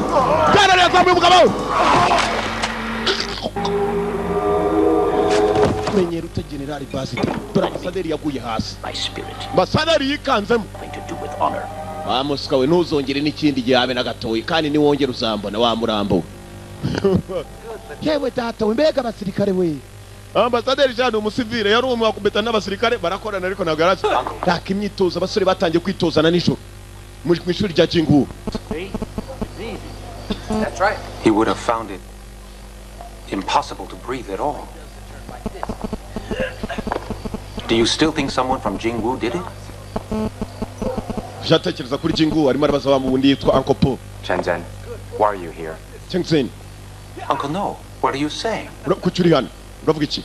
generali yazamuye umugabo. Menyera ute generali basi? Dore ambasaderi yaguye hasi. My spirit. Ambasaderi yikanzemo. Nothing to do with honor. Wa muswa we, ntuzongere n'ikindi gihe habe na gatoya, kandi niwongere uzambona wa murambo we. Yewe data we, mbega abasirikare we! Ambasaderi jean umusivire yari umwe wakubita n'abasirikare barakorana, ariko ntabwo yarazi raka imyitozo. Abasore batangiye kwitozana nijoro mu ishuri rya Jingu. That's right. He would have found it impossible to breathe at all. Do you still think someone from Jingwu did it? Jatekereza kuri Jingu, arimo arabaza wa wundi yitwa Uncle Paul. Chen Zhen, why are you here? Chengsen. Uncle No, what are you saying? Kuki uri hano? Uravuga iki?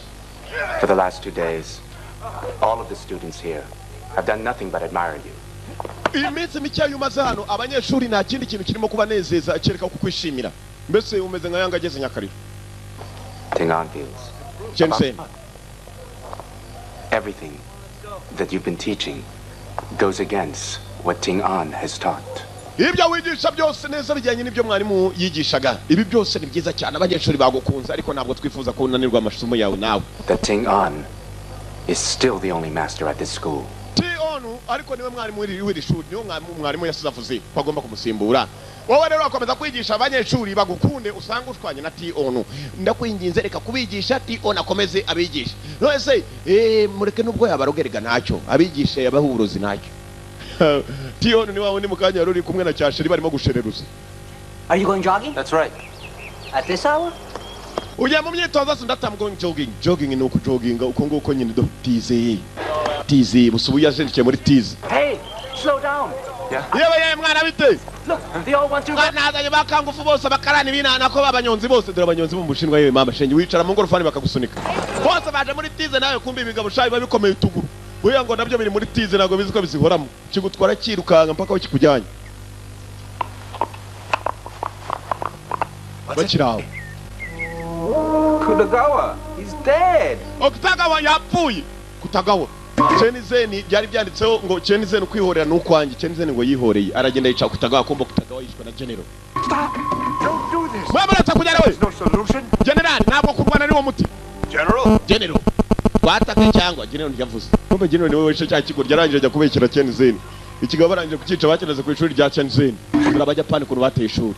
For the last 2 days, all of the students here have done nothing but admire you. Iyi minsi mikeya umaze hano, abanyeshuri nta kindi kintu kirimo kubanezeza kereka kukwishimira. Mbese umeze nka yanga ageze Nyakariro. Tingan feels Chengsen, everything that you've been teaching goes against what Ting An has taught. Ibyo wigisha byose neza bijyanye n'ibyo mwarimu yigishaga. Ibi byose ni byiza cyane, abanyeshuri bagukunze, ariko ntabwo twifuza ko unanirwa amasomo yawe nawe. That Ting An is still the only master at this school. Onu ariko niwe mwarimu w'iri shuri, niwe mwarimu yasize avuze ko agomba kumusimbura. Wowe rero wakomeza kwigisha abanyeshuri bagukunde, usanga ushwanye na T onu. Ndakwinginze, reka kubigisha, T onu akomeze abigishe. None se mureke, nubwo yabarogerega ntacyo, abigisha yabaha uburozi ntacyo. T onu ni wa wundi mu kanya yari uri kumwe na cyasheri barimo gushereruza. Are you going jogging? That's right. At this hour? Ujya mu myitozo? Se ndata, I'm going jogging. Jogging ni ukujoginga uko nguko nyine. Do tize tize busa, ubu yazindukiye muri tize. Hey, slow down. Yewe yewe, mwana, bite? Look, they all want to run. Nazanye bakangufu bose, abakarani binana ko babanyonzi bose. Dore abanyonzi bo mu Bushinwa. Yewe mama shenge, wicara mu ngorofani bakagusunika. Bose baje muri tize nawe. Kumbe ibigabo shayi biba bikomeye utuguru, buriya ngo nabyo biri muri tize, ntabwo bizi ko bizihoramo. Kigutwara kirukanka mpaka aho kikujyanye. Bakiri aho. Okutagawa, he's dead. Okutagawa yapfuye. Kutagawa. Chen Zhen byari byanditseho ngo Chen Zhen kwihorera n'ukwanjye. Chen Zhen ngo yihoreye. Aragenda yica Kutagawa, kumva Kutagawa yishwe na General. Stop! Don't do this. Mwabaretse kujyana we. No solution. General, ntabwo kurwana ari wo muti. General. General. Twatake cyangwa General ntiyavuze. Kumbe General niwe wishe cya kigo yarangije ajya kubekera Chen Zhen. Ikigabo barangije kukica bakeneze ku ishuri rya Chen Zhen. Dore Abajapani ukuntu bateye ishuri.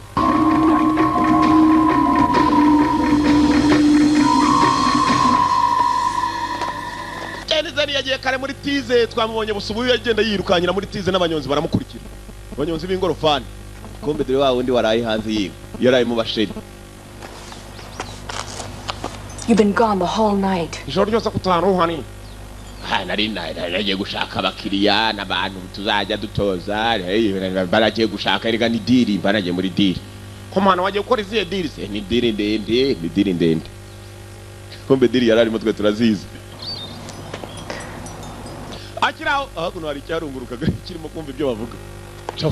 Chen Zhen yagiye kare muri tize, twamubonye busubuye yagenda yirukanyira muri tize n'abanyonzi baramukurikira. Abanyonzi b'ingorofani. Kumbe dore wa wundi waraye hanze yiwe. Yaraye mu basheri. You've been gone the whole night. Ijoro ryose kutaruhani. Nari nagiye gushaka abakiriya n'abantu tuzajya dutoza, baragiye gushaka erega ni diri, baragiye muri diri. Ko mwana wagiye gukora izihe diri se? Ni diri ndende, ni diri ndende. Kumbe diri yararimo twe turazizi. Akiraho hakuno hari icyarungurukaga kirimo kumva ibyo bavuga.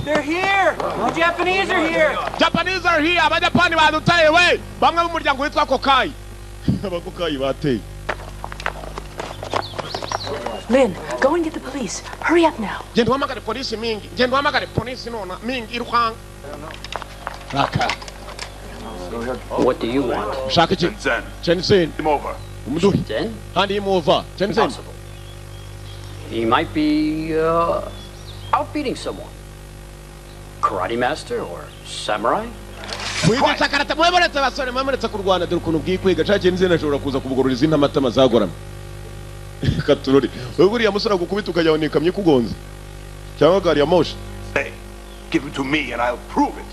They're here! The Japanese are here! Japanese are here! Abajapani badutaye we! Bamwe b'umuryango witwa Kokai. Abakokai bateye. Lynn, go and get the police. Hurry up now. Genda uhamagare polisi mingi. Genda uhamagare polisi nona mingi iruhanga. Raka. What do you want? Shaka iki? Chen Zhen. Him over. Umuduhi. Zen? Hand him over. Chen Zhen. Impossible. He might be out beating someone. Karate master or samurai? Mwigisha karate, mwemuretse basore, mwemuretse kurwana dore ukuntu bwikwiga. Cha Chen Zhen ashobora kuza kubugorora izindi amatama zagoramye. Katurori. Wewe buriya musore gukubita ukajya ikamyo ikugonze. Cyangwa gari ya moshi. Hey, give it to me and I'll prove it.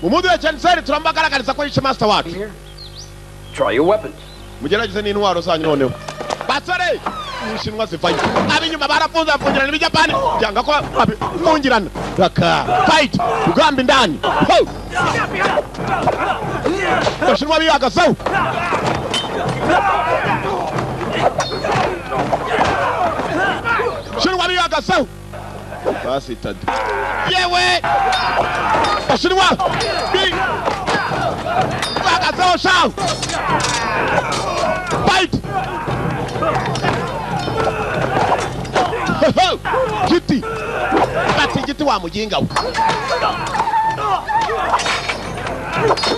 Umudu ya Chen Zhen turambagaragariza ko yishe master wacu. Try your weapons. Mugerageze n'intwaro zanyu noneho. Basore, inshinwa zivayo. Abinyuma barafunze bafungirana n'Ibijapani. Byanga ko abifungirana. Raka. Fight. Ugamba indani. Ho! Abashinwa bihagazeho. Shinwa bihagazeho. Basitade. Yewe! Bashinwa bihagazeho shaw. Fight! Giti! Bati giti wa mujinga we.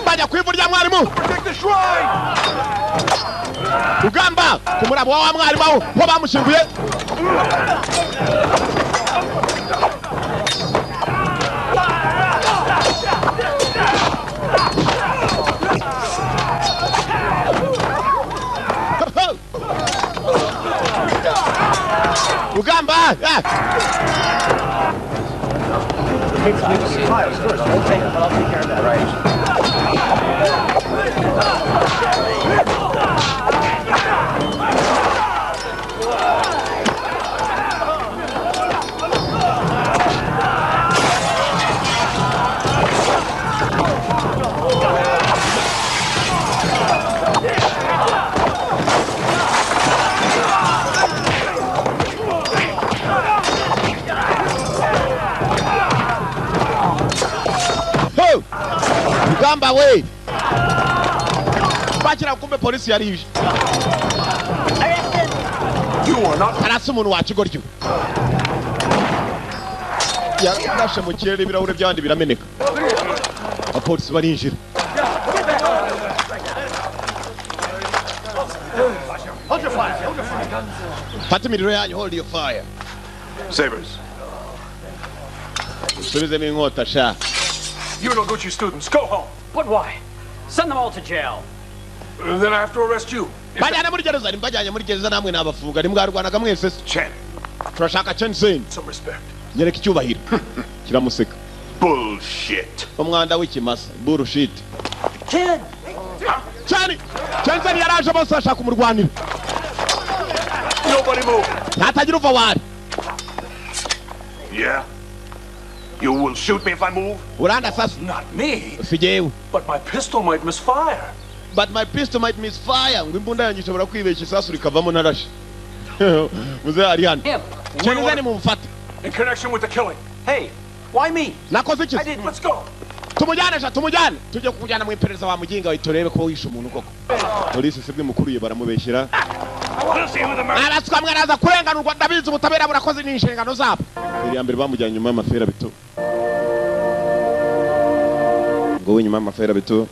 Bajya ku ivu rya mwarimu. Protect the shrine! Ugamba ku murabo wa mwarimu aho ho bamushinguye. Ugamba! Ah! Ugamba we! Bakira kumbe polisi yarije. You are not Arasa umuntu wakigoryo. Yarashe mu kirere ibirahure by'abandi birameneka. Abapolisi barinjira. Hold your fire. Hold your fire. Fata imiriro yanyu, hold your fire. Sabers. Usubizemo inkota sha. You Noguchi students, go home. But why? Send them all to jail. Then I have to arrest you. Bajyana muri gereza, mbajyanye muri gereza namwe nabafunga. Nimwarwanaga mwese. Chen. Turashaka Chen Zhen. Some respect. Nyereka icyubahiro. Kiramuseka. Bullshit. Umwanda w'ikimasa. Bullshit. Chen! Chen! Chen Zhen yaraje bose ashaka kumurwanira. Nobody move. Ntatagira uva wari. Yeah. You will shoot me if I move? Uranda sasa. Not me. Si jewe. But my pistol might misfire. But my pistol might misfire. Ngo imbunda yanjye ishobora kwibeshya isasu rikavamo narashe. Muze ari hano. Chen Zhen mumufate. In connection with the killing. Hey, why me? Nakoze iki? I didn't. Let's go. Tumujyane sha, tumujyane. Tujye kukujyana mu iperereza wa muginga we, turebe ko wishe umuntu koko. Polisi sibwe mukuriye baramubeshyira. Araswa mwaraza kurenganurwa, ndabizi ubutabera burakoze ni inshingano zabo. Iri mbere bamujyanye nyuma y'amafera bito. Ngo nyuma y'amafera bito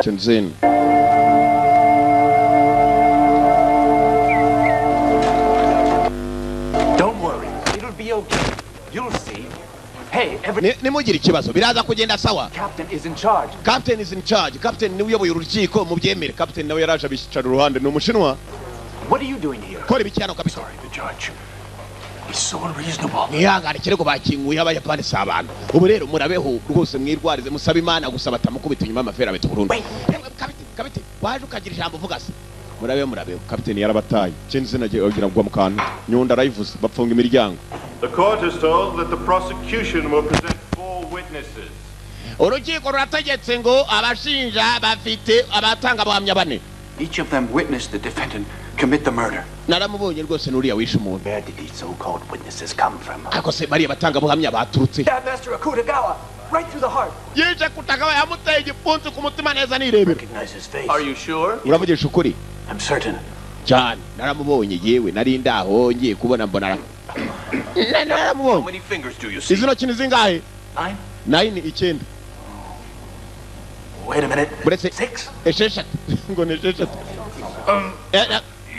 Shenzhen. Don't worry, it'll be okay. You'll see. Hey, every nimugire ikibazo biraza kugenda sawa. Captain is in charge. Captain is in charge. Captain niwe uyoboye urukiko mubyemere. Captain nawe yaraje abicara uruhande, ni umushinwa. What are you doing here? Kora ibiki hano kabisa? Sorry, the judge. He's so unreasonable. Mwihangane, ikirego bakinguye abayapani si abantu. Ubu rero murabeho rwose, mwirwarize, musabe Imana gusa batamukubita inyuma y'amafera beto burundu. Kapiteni, kapiteni, waje ukagira ijambo uvuga se. Murabeho, murabeho. Kapiteni yarabataye. Chenzi agiye agira ngo mu kantu. Nyundo arayivuze, bapfunga imiryango. The court is told that the prosecution will present 4 witnesses. Urukiko rurategetse ngo abashinja bafite abatangabuhamya bane. Each of them witnessed the defendant commit the murder. Naramubonye rwose nuriya wishe umuntu. Where did these so-called witnesses come from? Ariko se bariya batangabuhamya baturutse? Stabbed Master Akutagawa right through the heart. Yishe Kutagawa, yamuteye igipfunsi ku mutima neza nirebera. Recognize his face. Are you sure? Uravugisha ukuri? I'm certain. Cyane, naramubonye yewe, nari ndaho ngiye kubona mbona naramubonye. How many fingers do you see? Izi ntoki ni zingahe? 9. 9, 9. Wait a minute. Buretse 6. 6 ngo ni 6.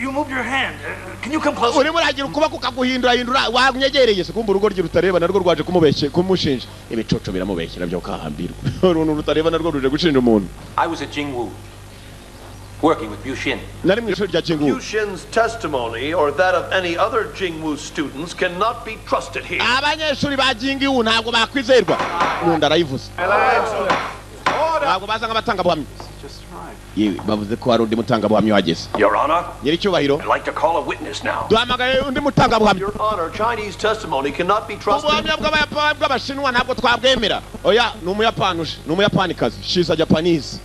You moved your hand. Can you come closer? Urimo uragira ukuboko ukaguhindura hindura, wanyegereye se kumva urugo rye rutareba narwo rwaje kumubeshye kumushinja. Ibicoco biramubeshyera byo kahambirwa. Uruntu rutareba narwo ruje gushinja umuntu. I was at Jingwu, working with Bushin. Nari mu ishuri rya Jingwu. Bushin's testimony or that of any other Jingwu students cannot be trusted here. Abanyeshuri ba Jingwu ntabwo bakwizerwa. Nyundo arayivuze. Ntabwo baza nk'abatangabuhamya. Yewe, bavuze ko hari undi mutangabuhamya wageze. Your Honor, Nyiricyubahiro, I'd like to call a witness now. duhamagaye undi mutangabuhamya. Your Honor, Chinese testimony cannot be trusted. Ubuhamya bw'Abayapani bw'Abashinwa ntabwo twabwemera. Oya, ni Umuyapani uje, ni Umuyapanikazi. She's a Japanese.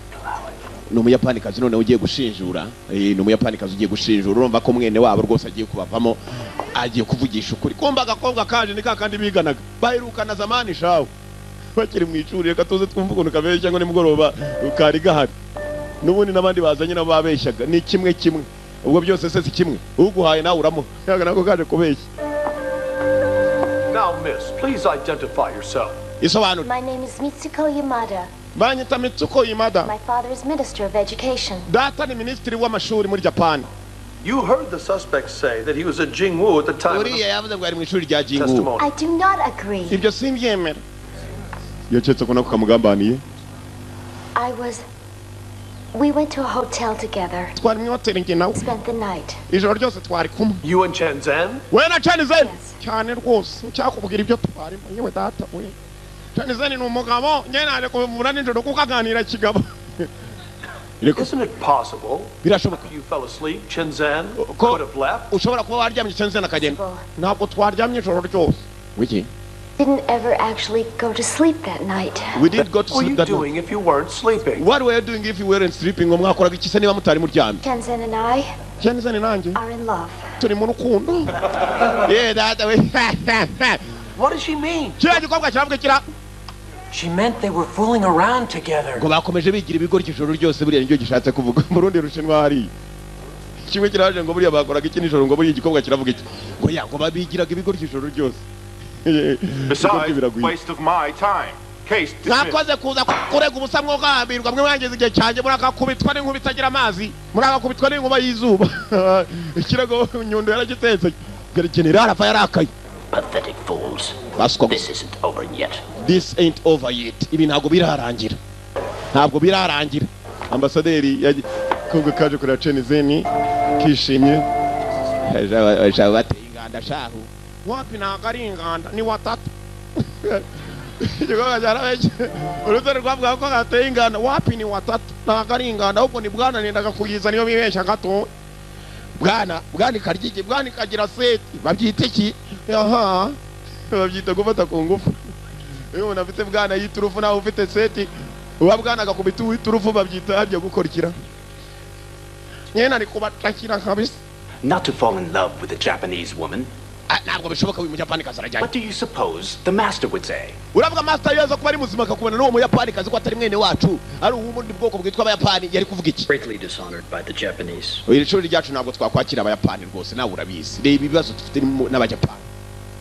Ni Umuyapanikazi noneho ugiye gushinjura. Ni Umuyapanikazi ugiye gushinjura. Urumva ko mwene wabo rwose agiye kubavamo, agiye kuvugisha ukuri. Kumba agakobwa kaje ni kakandi biganaga. Baherukana zamani shawe. Bakiri mu ishuri, reka tuze twumve ukuntu kabeshya ngo nimugoroba kari gahari. N'ubundi n'abandi bazanye nabo babeshyaga, ni kimwe kimwe. Ubwo byose se si kimwe. Uguhaye nawe uramuha. Yaga nako kaje kubeshya. Now, miss, please identify yourself. Isobanura. My name is Mitsuko Yamada. Banyita Mitsuko Yamada. My father is Minister of Education. Data ni minisitiri w'amashuri muri Japan. You heard the suspect say that he was at Jingwu at the time of the Uriya yavuze ngo ari mu ishuri rya Jingwu. testimony. I do not agree. Ibyo simbyemera. Yaketse ko nako kamugambaniye. I was. We went to a hotel together. Twari mu hoteli njye nawe. Spent the night. Ijoro ryose twari kumwe. You and Chen Zhen? We na Chen Zhen? Cyane rwose, ncyakubwira ibyo twarimo. Yewe data we. Chen Zhen ni umugabo, njye naje kumuvura nijoro kuko aganira kigabo. Isn't it possible Birashoboka you fell asleep, Chen Zhen could have left? ushobora kuba waryamye Chen Zhen akagenda. Ntabwo twaryamye ijoro ryose. Wiki? Didn't ever actually go to sleep that night. We did go to What were sleep you that night. doing if you weren't sleeping? What were you doing if you weren't sleeping? Ngo mwakoraga iki se niba mutari muryamye? Chen Zhen and I Chen Zhen nanjye are in love. turi mu rukundo. Yeah, data we. What does she mean? Kiriya gikobwa kiravuga kira She meant they were fooling around together. ngo bakomeje bigira ibigoryi ijoro ryose, buriya nicyo gishatse kuvuga. Mu rundi rushinwa hariya kimwe kiraje ngo buriya bakoraga iki nijoro, ngo buriya igikobwa kiravuga iki ngo ya ngo babigiraga ibigoryi ijoro ryose. Besides, Biragwira. waste of my time. Case dismissed. Mwakoze kuza kurega ubusa mwogambirwa mwe mwangiza igihe cyanjye, murakakubitwa n'inkuba itagira amazi, murakakubitwa n'inkuba y'izuba. Ikirego Nyundo yaragitetse. General arava yarakaye. Pathetic fools. Baswa. This isn't over yet. This ain't over yet. Ibi ntabwo birarangira, ntabwo birarangira. Ambasaderi kongo kaje kureba Chen Zhen kishimye. Bateye inganda shahu. Wapi, ntabwo ari inganda, ni watatu. Igikorwa cyarabeshye urutare rwavuga ko gateye inganda. Wapi, ni watatu, ntabwo ari inganda, ahubwo ni bwana nendaga kuyiza niyo bibeshya gato. Bwana, bwana ikaryige, bwana ikagira seti, babyita iki? Aha, babyita gufata ku ngufu. Iyo umuntu afite bwana y'iturufu nawe ufite seti, uba bwana agakubita uw'iturufu, babyita harya gukurikira. Nyene ari kubatakira kabisa. Not to fall in love with a Japanese woman. Ntabwo bishoboka, uyu Muyapani kazi arajyanye. What do you suppose the master would say? Uravuga master yaza kuba ari muzima akakubona n'uwo Muyapani kazi ko atari mwene wacu, ari uw'ubundi bwoko bwitwa Abayapani, yari kuvuga iki? Greatly dishonored by the Japanese. Iri shuri ryacu ntabwo twakwakira Abayapani rwose, nawe urabizi. Reba ibibazo dufite n'Abayapani.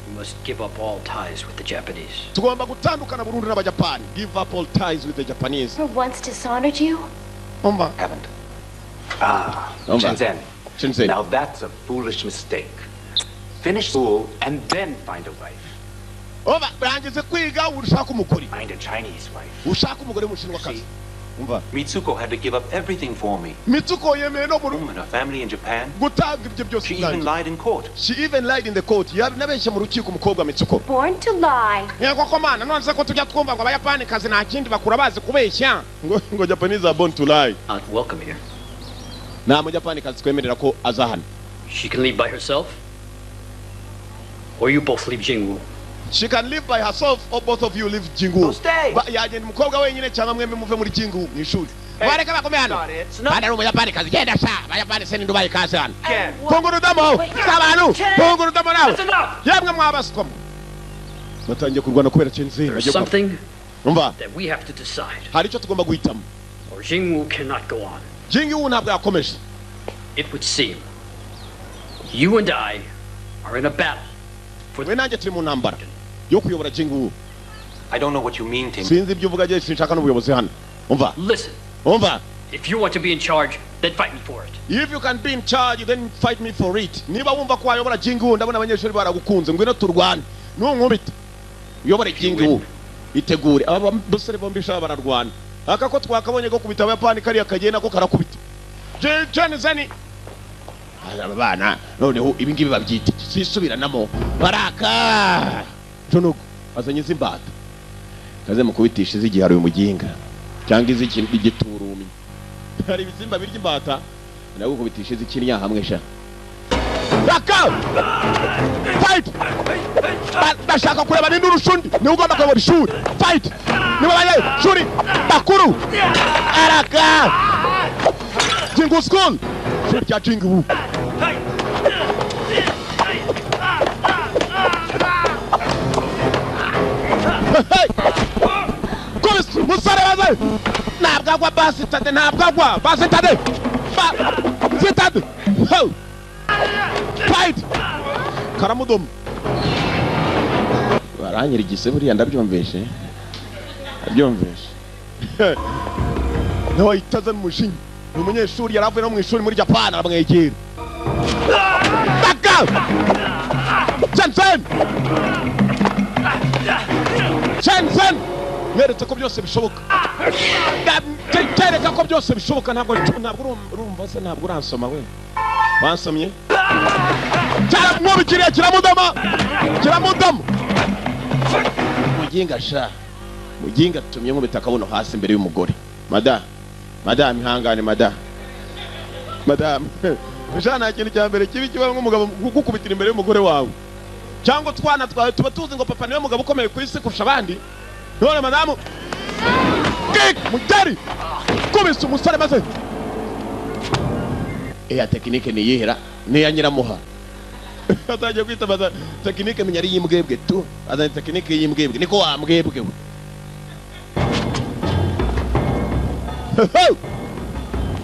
We must give up all ties with the Japanese. Tugomba gutandukana burundu n'Abayapani. Give up all ties with the Japanese. For once dishonored you? Umva. Haven't. Ah, Shenzhen. Shenzhen. Now that's a foolish mistake. Finish school and then find a wife. Oba, rangize kwiga ushaka umugore. Find a Chinese wife. Ushaka umugore w'umushinwakazi. Umva. Mitsuko had to give up everything for me. Mitsuko yemeye no mu and her family in Japan. Gutanga ibyo byose. She even lied in court. She even lied in the court. Yanabeshye mu rukiko umukobwa Mitsuko. Born to lie. Yego ko mana, none se ko tujya twumva ngo Abayapani kazi nta kindi bakura bazi kubeshya. Ngo Japanese are born to lie. Not welcome here. Nta Muyapani kazi twemerera ko aza hano. She can leave by herself. Or you both leave Jingwu. She can live by herself or both of you leave Jingwu. Yagenda umukobwa wenyine cyangwa mwembi muve muri Jingwu mu ishuri. Bareka bakome hano. Bana ari Umuyapani kazi genda sha. Abayapani se nindubaye kazi hano. Funga urudomo. Abantu, funga urudomo nawe. Yemwe mwabaswamo. Batangiye kurwana kubera Shenzhen. Something Umva. that we have to decide. Hari icyo tugomba guhitamo. Or Jingwu cannot go on. Jingwu ntabwo yakomeje. It would seem you and I are in a battle. We nanjye turi mu ntambara yo kuyobora Jingwu. I don't know what you mean, Tim. Sinzi ibyo uvuga, je sinshaka n'ubuyobozi hano. Umva. Listen. Umva. If you want to be in charge, then fight me for it. If you can be in charge, then fight me for it. Niba wumva ko wayobora Jingwu, ndabona abanyeshuri baragukunze, ngwino turwane. Nunkubita. Uyobore Jingwu. Itegure. Aba basore bombi sha bararwana. Aka ko twakabonye ko kubita Abayapani kariya kagenda ko karakubita. Shenzhen. Aba bana noneho ibi ngibi babyita sisubiranamo baraka tunugo azanye izimbata kaze mukubitisha izigihe hari umuginga cyangwa izigiturumi hari ibisimba birya imbata nagukubitisha izikinya hamwe sha raka fight. Bashaka kureba ninde urushundi ni ugomba kuyobora ishuri. Fight niba baye shuri bakuru araka Jingwu school shuri rya Jingwu. Kubisa umusore waze ntabwo agwa basitade, ntabwo agwa basitade, basitade. Fight karamudomo baranyirigise buriya ndabyumvishe, ndabyumvishe. Nawe itaza mu mushinyi. Ni umunyeshuri yari avuye no mu ishuri muri Japan aramwegera. Baka! Shenzhen! Shenzhen! Mweretse ko byose bishoboka. Kereka ko byose bishoboka, ntabwo urumva se, ntabwo uransoma we. Wansomye? Cyaramwubikiriye kiramudoma. Kiramudoma. Muginga sha. Muginga tumye nkubita akabuno hasi imbere y'umugore. Mada. Madame ihangane madame. Madame. Jana ikintu cya mbere kibi kiba nk'umugabo gukubitira imbere y'umugore wawe. Cyangwa twana twawe tuba tuzi ngo papa niwe mugabo ukomeye ku isi kurusha abandi. None madamu kick mutari kubisa umusore maze. Eya tekinike ni yihera ni ya nyiramuha. Atangiye kwitabaza tekinike menya ari yimbwebwe tu. Azanye tekinike yimbwebwe niko wambwebwe we.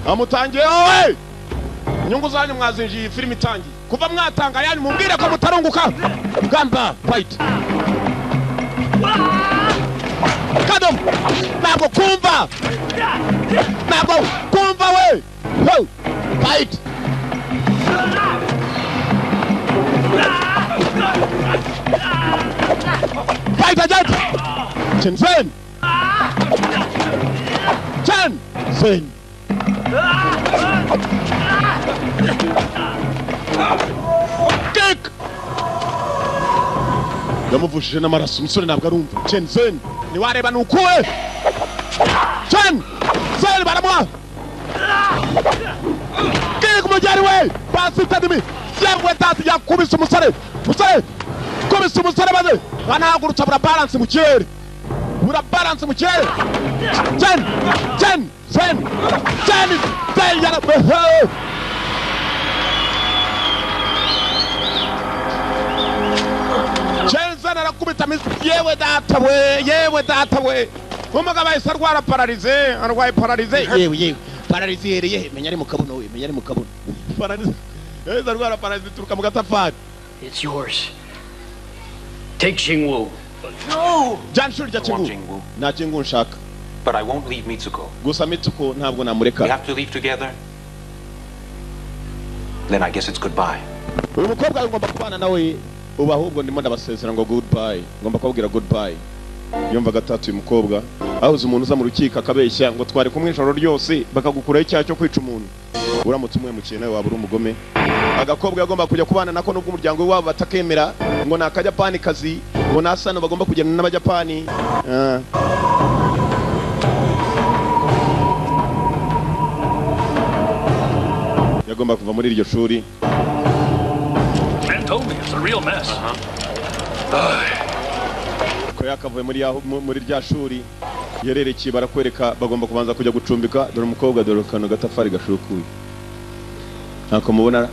Amutangiye wowe. Inyungu zanyu mwazinjiye filimi itangiye. Kuva mwatanga yanyu mumbwire ko mutarunguka. Gamba fight. Kadom. Ntabwo kumva. Ntabwo kumva we. Fight. Fight again. Shenzhen. Shenzhen. Kick. Yamuvushije n'amaraso umusore ntabwo arumva. Shenzhen niwareba nukuwe. Shenzhen baramuha. Kick mujyari we. Basitadimi. Yemwe tati yakubise umusore. Musore. Kubise umusore maze. Banahagurutsa bura balance mu kirere. Bura balance mu kirere. Chen. Chen. Chen. Chen. Chen. Arakubita yewe data we, yewe data we. Umugabo ahise arwara pararize, arwaye pararize. Yewe yewe, pararize ihereye, menya ari mu kabuno we, menya ari mu kabuno. Pararize. Yahise arwara pararize ituruka mu gatafari. It's yours. Take Jingwu. No! Jana ishuri rya Jingwu. Nta Jingwu nshaka. But I won't leave Mitsuko. Gusa Mitsuko ntabwo namureka. We have to leave together. Then I guess it's goodbye. Uyu mukobwa ngomba kubana nawe ubu, ahubwo ndimo ndabasezera ngo goodbye. Ngomba kubabwira goodbye. Yumva gatatu uyu mukobwa ahuze umuntu uza mu rukiko akabeshya ngo twari kumwe ijoro ryose, bakagukuraho icyaha cyo kwica umuntu. Uramutse umuhemukiye nawe waba uri umugome. Agakobwa yagomba kujya kubana nako nubwo umuryango wabo batakemera ngo ni akajapani kazi, ngo nasano bagomba kugenda n'abajapani. Yagomba kuva muri iryo shuri. Man told me it's a real mess. Ko yakavuye muri muri rya shuri yererekeye barakwereka bagomba kubanza kujya gucumbika. Dore umukobwa, dore kano gatafari gashukuye. Ntako mubona.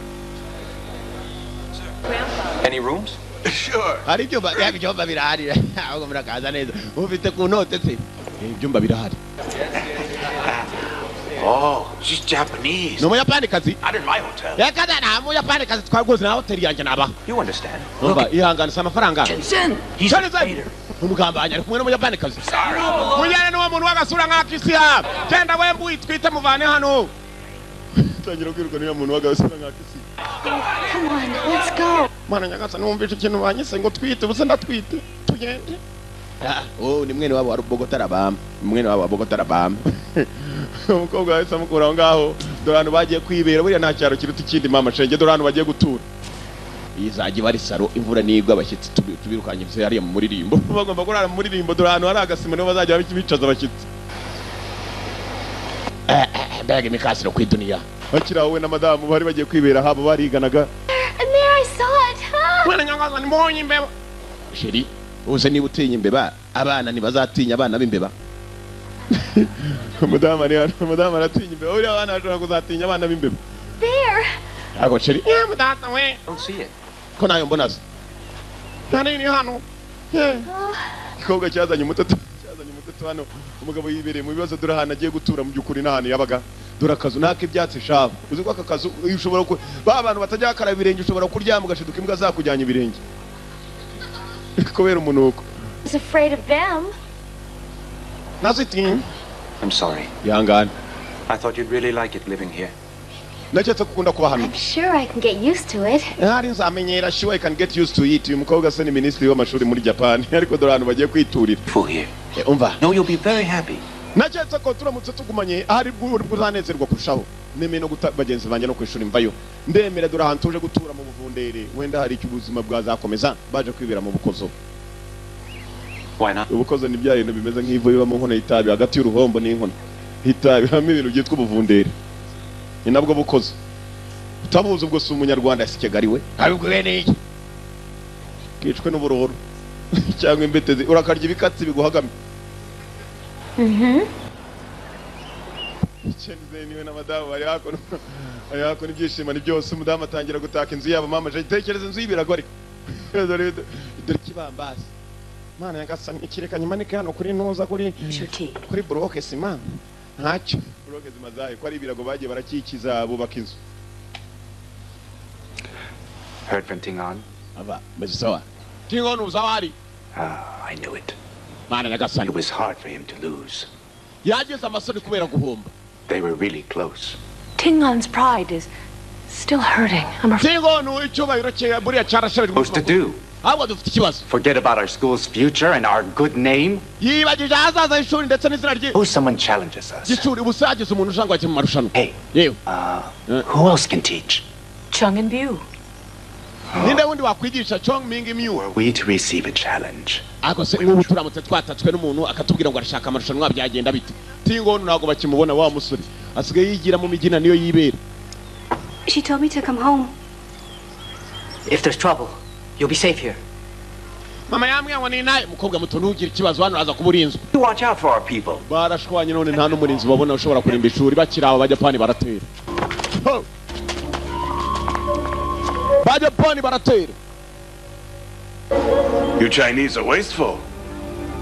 Any rooms? Sure. Hari ibyumba, ibyumba birahari. Ahubwo murakaza neza. Ufite ku note se? Ibyumba birahari. Oh, she's Japanese. Ni umuyapani kazi. Not in my hotel. Reka da, nta muyapani kazi twaguze na hoteli yanjye naba. You understand? Umva, ihangane si amafaranga. Shenzhen. He's a traitor. Umugambanyi ari kumwe n'umuyapani kazi. Mujyane n'uwo muntu w'agasura nk'akisiya. Genda we mbuyi twite muvane hano. Tangira kwiruka n'uwo muntu w'agasura nk'akisiya. Come on, let's go. Mwana nyagasani wumvishe ikintu banyise ngo twite, ubuse ndatwite. Tugende. Oh, ni mwene wabo wa Bogota Arabama. Mwene wabo wa Bogota Arabama. Umukobwa wahise amukura aho ngaho. Dore ahantu bagiye kwibera, buriya nta cyaro kiruta ikindi mama shenge, dore ahantu bagiye gutura. Izajya iba ari saro, imvura nigwa abashyitsi tubirukanye ibyo hariya mu muririmbo. Bagomba kurara mu muririmbo, dore ahantu hari agasima niho bazajya bicaza abashyitsi. Mbega imikasiro ku iduniya. Bakiri aho we na madamu bari bagiye kwibera habo bariganaga. And there I saw it. Mwana nyangaza mbonye imbeba. Sheri, uze niba utinya imbeba, abana ntibazatinya abana b'imbeba. Umudamu ari hano, umudamu aratinya imbeba. Uriya abana bashobora kuzatinya abana b'imbeba. There. Ntabwo sheri. Mudata we. Don't see it. Ko nayo mbona se. Nani ni hano. Igikobwa cyazanye umutoto, cyazanye umutoto hano. Umugabo yibereye mu bibazo, dore ahantu agiye gutura mu by'ukuri n'ahantu yabaga. Dore akazu naka ibyatsi shabu. Uzi ko aka kazu ushobora ko ba bantu batajya bakaraba ibirenge, ushobora kuryama ugashiduka imbwa zakujyanye ibirenge. Kubera umunuko. I was afraid of them. Nazitinya. I'm sorry. Ihangane. I thought you'd really like it living here. Naketse kukunda kuba hano. I'm sure I can get used to it. Hari nzamenyera, sure I can get used to it. Uyu mukobwa se ni minisitiri w'amashuri muri Japan, ariko dore ahantu bagiye kwiturira. Full here. Umva. No, you'll be very happy. Naketse ko turamutse tugumanye ahari buzanezerwa kurushaho. Nemeye no guta bagenzi banjye no kwishuri mvayo. Ndemera dore ahantu tuje gutura mu buvundere, wenda hari icyo ubuzima bwazakomeza, baje kwibera mu bukozo. Why not? Ubukozo ni bya bintu bimeze nk'ivu biba mu nkono y'itabi, hagati y'uruhombo n'inkono y'itabi habamo ibintu byitwa ubuvundere. Ni nabwo bukozo. Utabuzi ubwo si umunyarwanda si Kigali we. Abibwiwe n'iki? Kicwe n'uburoro cyangwa imbetezi, urakarya ibikatsi biguhagame. Chenze niwe na madamu bari hakuno. Bari hakuno ibyishimo ni byose, umudamu atangira gutaka inzu yabo. Mama je tekereza inzu y'ibirago ariko. Dore kibambasi. Mana nyagasani ikireka nyimanike hano kuri ntuza kuri bloke sima. Ntacyo bloke zimazaye ko ari ibirago bagiye barakikiza bubaka inzu. Heard from Tingon? Aba meze sawa. Tingon uzawari. Ah, I knew it. Mana nyagasani. It was hard for him to lose. Yagize amasoni kubera guhomba. They were really close. Tingon's pride is still hurting. I'm afraid. Tingon icyubahiro cye buriya cyarashabirwa. Supposed to do. Ahubwo dufite ikibazo. Forget about our school's future and our good name. Yibagije ahazaza h'ishuri ndetse n'izina rye. Oh, someone challenges us. Gishuri ubusagize umuntu ushaka kwakira mu marushanwa. Hey. Yewe. Who else can teach? Chung and Bu. Ninde wundi wakwigisha Chong Ming Miu? Were we to receive a challenge? Ako se nk'ubu turamutse twatatswe n'umuntu akatubwira ngo arashaka amarushanwa byagenda bite? Tingon ntabwo bakimubona wa musore. Asigaye yigira mu migina niyo yibera. She told me to come home. If there's trouble, you'll be safe here. Mama yambwiye ngo ni naye mukobwa muto ntugire ikibazo hano aza kuba urinzwe. Watch out for our people. Barashwanye none nta n'umurinzi babona ushobora kurinda ishuri, bakiri aba Bajapani baratera. Bajapani baratera. You Chinese are wasteful.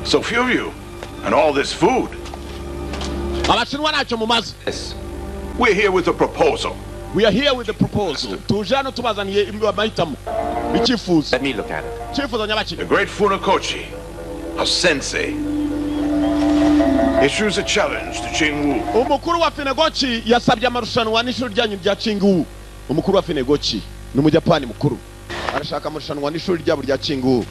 So few of you, and all this food. Abashinwa ntacyo mumaze. We're here with a proposal. We are here with the proposal. Tuje hano tubazaniye amahitamo, icyifuzo. Let me look at it. Icyifuzo nyabaki? The great Funakoshi, a sensei, issues a challenge to Jingwu. Umukuru wa Funakoshi yasabye amarushanwa n'ishuri ryanyu rya Chingu. Umukuru wa Funakoshi ni umujapani mukuru, arashaka amarushanwa n'ishuri ryabo rya Chingu.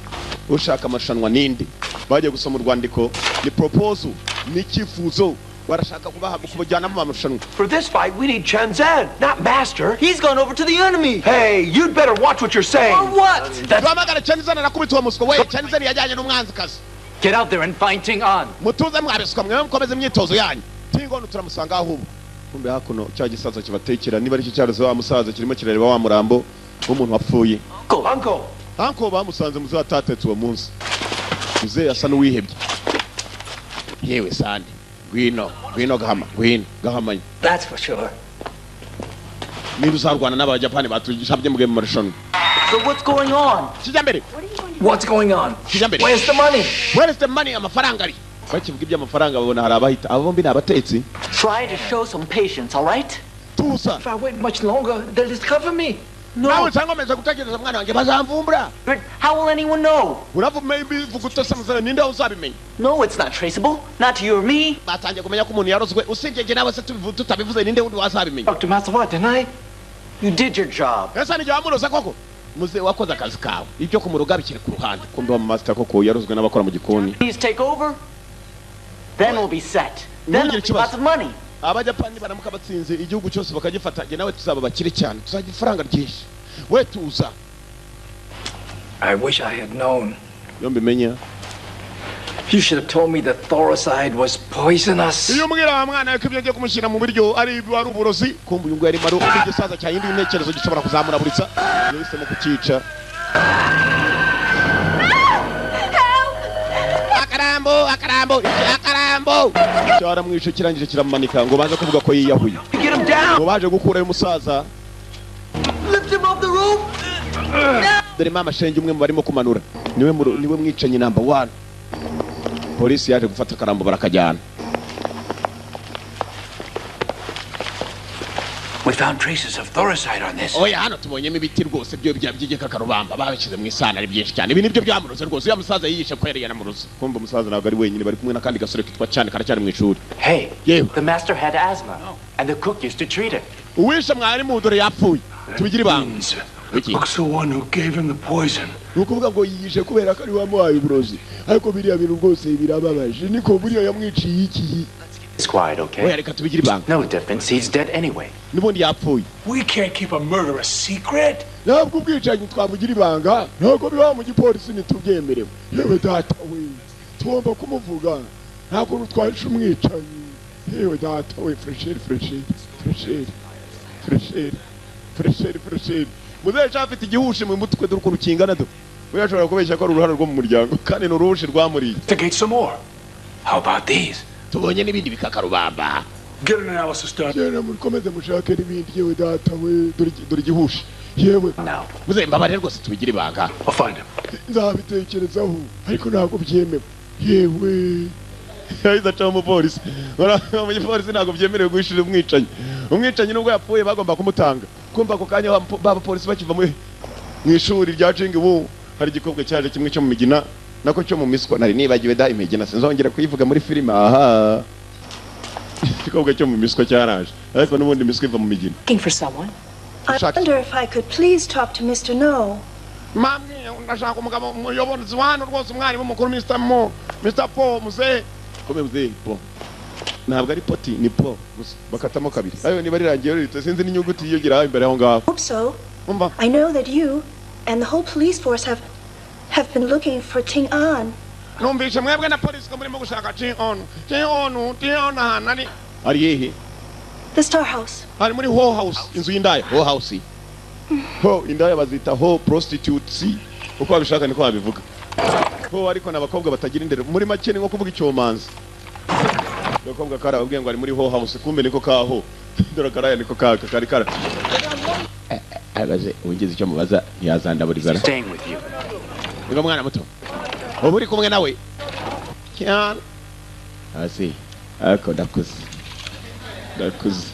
Ushaka amarushanwa ninde? Bagiye gusoma urwandiko, ni proposal, ni icyifuzo, barashaka kubaha kubajyana mu marushanwa. For this fight, we need Chen Zhen, not Master. He's gone over to the enemy. Hey, you'd better watch what you're saying. Or what? Duhamagare Chen Zhen, arakubita uwo muswa we. Chen Zhen yajyanye n'umwanzikazi. Get out there and find Ting An. Mutuze mwabiswa mwe, mukomeze imyitozo yanyu. Tingono turamusanga aho ubu. Kumbe hakuno cya gisaza kibatekera, niba aricyo cyaroze wa musaza, kirimo kirareba wa murambo w'umuntu wapfuye. Uncle. Uncle bamusanze muze atatetse uwo munsi. Muze asa n'uwihebye. Yewe sande, ngwino, ngwino gahama, ngwino gahamanye. That's for sure. Niba uzarwana n'abajapani batushabye muge mu marushanwa. So what's going on? Kijyambere. What's going on? Kijyambere. Where's the money? Where is the money? Amafaranga ari. Bakivuga iby'amafaranga babona hari abahita. Abo bombi ni abatetsi. Try to show some patience, all right? Tusa. If I wait much longer, they'll discover me. No. Nawe cyangwa meze gutekereza mwana wanjye, bazamvumbura. But how will anyone know? Uravu maybe vuga utose, ninde uzabimenya? No, it's not traceable. Not to you or me. Batangiye kumenya ko umuntu yarozwe, usibye njye nawe se tutabivuze, ninde wundi wazabimenya? Dr. Masawa, didn't I? You did your job. Ese nijye wamuroza koko? Muze wakoze akazi kawe, ibyo kumuroga bikiri ku ruhande. Kumbe wa master koko yarozwe n'abakora mu gikoni. Please take over. Then we'll be set. Then there'll be lots of money. Abajapani baramuka batsinze igihugu cyose bakagifata, njye nawe tuzaba bakire cyane, tuzagira ifaranga ryinshi. We tuza. I wish I had known. Iyo mbimenya. You should have told me that thoricide was poisonous. Iyo umbwira wa mwana ko ibyo ngiye kumushyira mu biryo ari uburozi. Kumbe uyu nguyu arimo ari igisaza cya yindi intekerezo gishobora kuzamuraburitsa, yahisemo kucyica. Akarambo, akarambo, akarambo. Cyaramwishe kirangije kiramumanika ngo baze kuvuga ko yiyahuye. Ngo baje gukurayo umusaza. Lift him off the roof. Dore mama shenge umwe mu barimo kumanura. Niwe niwe mwicanyi number 1. Polisi yaje gufata akarambo barakajyana. We found traces of thoricide on this. Oya hano tubonyemo ibiti rwose byo byigeka karubamba babishyize mu isana ari byinshi cyane. Ibi nibyo byamuroze rwose. Uyu musaza yiyishe ko yari yanamuroze. Kumva umusaza ntabwo ari wenyine, bari kumwe n'akandi gasore kitwa cyane karacyari mu ishuri. Hey, yewe. The master had asthma and the cook used to treat it. Uwishe mwarimu dore yapfuye. Tubigire ibanga. Looks the one who gave him the poison. Nukuvuga ngo yiyishe kubera ko ari wamuhaye uburozi. Ariko biriya bintu rwose birababaje. Niko buriya yamwiciye iki? It's quiet, okay? Oya reka tubigire ibanga. No difference, he's dead anyway. N'ubundi yapfuye. We can't keep a murder a secret. Ntabwo ubwicanyi twamugira ibanga. Ntabwo biba mu gipolisi ntitubyemerewe. Yewe data we, tugomba kumuvuga. Nta kuntu twahisha umwicanyi. Yewe data we, fresheri fresheri fresheri fresheri fresheri fresheri. Muzehe afite igihushi mu mutwe, dore ukuntu kingana do. We ashobora kubeshya ko ari uruhare rwo mu muryango, kandi ni uruhushi rwamuriye. To get some more. How about these? Tubonye n'ibindi bikakarubamba. Get an analysis done. Genda mukomeze mushake n'ibindi. Yewe data we, dore igihushi. Yewe. Muzehe mbabarire rwose tubigire ibanga. I'll find him. Nzabitekerezaho ariko ntabwo byemewe. Yewe. Yahise acaho umupolisi. Umupolisi ntabwo byemerewe guhishira umwicanyi. Umwicanyi nubwo yapfuye bagomba kumutanga. Kumva ako kanya b'abapolisi bakiva mu ishuri rya Jingwu, hari igikobwa cyaje kimwe cyo mu migina, nako cyo mu miswa. Nari nibagiwe da imigina, sinzongera kuyivuga muri filime. Aha, igikobwa cyo mu miswa cyaraje, ariko n'ubundi miswa iva mu migina. Looking for someone. I wonder if I could please talk to Mr. No. Mamwe ndashaka umugabo umuyobozi wano rwose, umwarimu mukuru Mr. Mo, Mr. Po, muzehe. Kome muzehe Po. Ntabwo ari poti, ni po gusa bakatamo kabiri. Ayo niba rirangiye rito sinzi n'inyuguti yiyogira imbere aho ngaho. Hope so. Umva. I know that you and the whole police force have been looking for Ting An. Numvise mwebwe na polisi ko murimo gushaka Ting An. Ting An, Ting An ahantu ari. Ari hehe? The Star House. Ari muri Ho House, inzu y'indaya. Ho House. Ho indaya bazita ho prostitutes. Uko babishaka niko babivuga. Ho ariko n'abakobwa batagira indero. Muri make ni nko kuvuga icyomanzi. Abakobwa karababwiye ngo ari muri Ho House, kumbe niko kaho. Dore karaya niko kaka kari kara. Abaze ugize icyo mubaza ntiyazandaburizana. Staying with you. Niba mwana muto uba uri kumwe nawe cyane hasi, ariko ndakuze, ndakuze.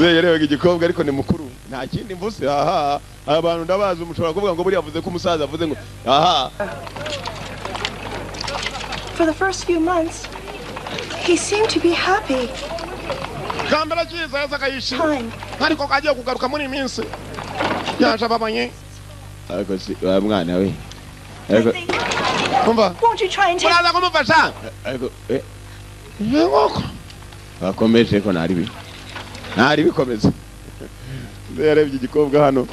Yarebaga igikobwa ariko ni mukuru, nta kindi mvuze. Aha abantu ndabazi, umushobora kuvuga ngo buriya avuze ko umusaza avuze ngo aha. For the first few months, he seemed to be happy. Kambera cyiza yazaga yishimye, ariko kagiye kugaruka muri iyi minsi yaje ababanye. Ariko si wa mwana we, ariko umva, Won't you try and take uraza kumufasha? Ariko nkoko bakomeje ko ntari bi ntari bikomeza. Yarebye igikobwa hano,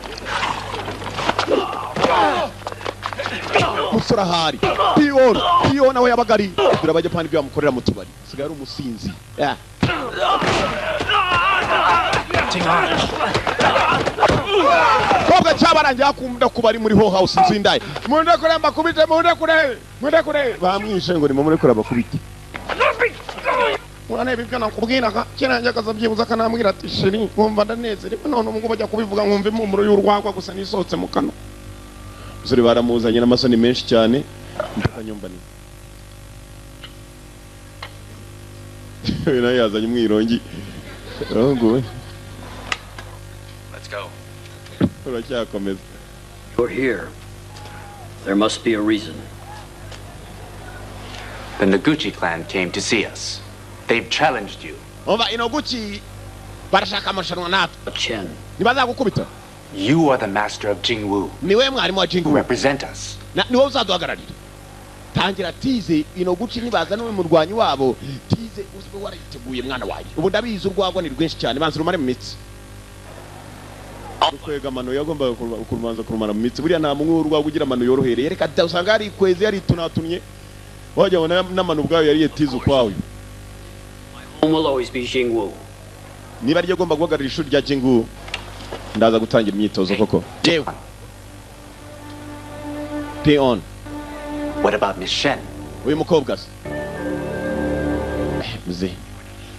musore ahari pion pion nawe yabaga ari dore abajapani ibyo bamukorera mu tubari, asigaye ari umusinzi. Kobwa cyabarangiye akunda kuba ari muri ho house inzu y'indaya. Munde kure mbakubite, munde kure, munde kure. Bamwishe ngo nimumure kure abakubite. Urareba ibyo nakubwiraga kera, njya akazabyibuza akanambwira ati sheri nkumva ndanezerewe, none ubwo bajya kubivuga nkumva impumuro y'urwagwa gusa nisohotse mu kanwa. Umusore baramuzanye n'amasoni menshi cyane, ndakanyumva ni uyu nawe yazanye umwirongi. Urahunguwe. Let's go. Uracyakomeza. You're here. There must be a reason. The Noguchi clan came to see us. They've challenged you. Umva Inoguchi barashaka amarushanwa natwe. Chen. Ntibazagukubita. You are the master of Jingwu. Niwe mwarimu wa Jingwu. Represent us. Niwe uzaduhagararira. Tangira tize Inoguchi nibaza n'uwe murwanyi wabo. Tize uzbe warayiteguye mwana wanjye. Ubu ndabizi urwagwa ni rwinshi cyane, banza rumare mu mitsi. Kwega amano yagombaga kurumanza kurumara mu mitsi. Buriya nta munywi w'urwagwa ugira amano yorohereye. Reka da usanga yari ikwezi yaritunatunnye. Wajya ubona n'amano ubwayo yariye tize ukwayo. Home will always be Jingwu. Niba ariyo agomba guhagararira ishuri rya Jingwu, ndaza gutangira imyitozo koko. Jewe. Peon. What about Miss Shen? Uyu mukobwa se? Muze.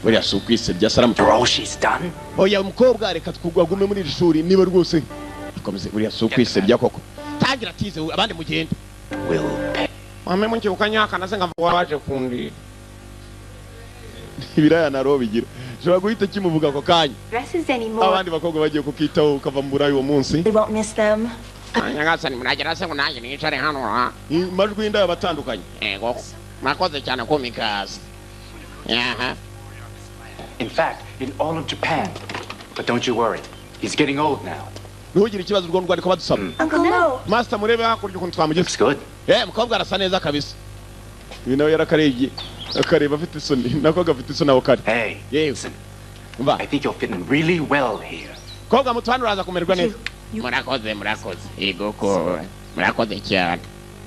Buriya si ukwisebya saramu. For all she's done? Oya umukobwa reka twagume muri iri shuri niba rwose. Akomeze buriya si ukwisebya koko. Tangira tize abandi mugende. Will pay. Mame munkibuka nyaka naze nkavuga waje kundira. Ibiraya na roho bigira. Ushobora guhita kimuvuga ako kanya. Dresses anymore. Abandi bakobwa bagiye kukitaho ukava mu burayi uwo munsi. They won't miss them. Nyagasani muragera se ngo nanjye nicare hano ha. Amajwi y'indaya batandukanye. Ego. Mwakoze cyane kumikaza. Aha. In fact, in all of Japan. But don't you worry. He's getting old now. Ntugire ikibazo urwo rwandiko badusaba. Uncle No. Master murebe hakurya ukuntu twamugeze. Looks good. Mukobwa arasa neza kabisa. Uyu nawe yarakarebye. Akareba afite isoni, nako gafite isoni aho kari. Hey, listen. I think you'll fit in really well here. Kobwa muto hano uraza kumererwa neza. Murakoze, murakoze. Ego ko murakoze cyane.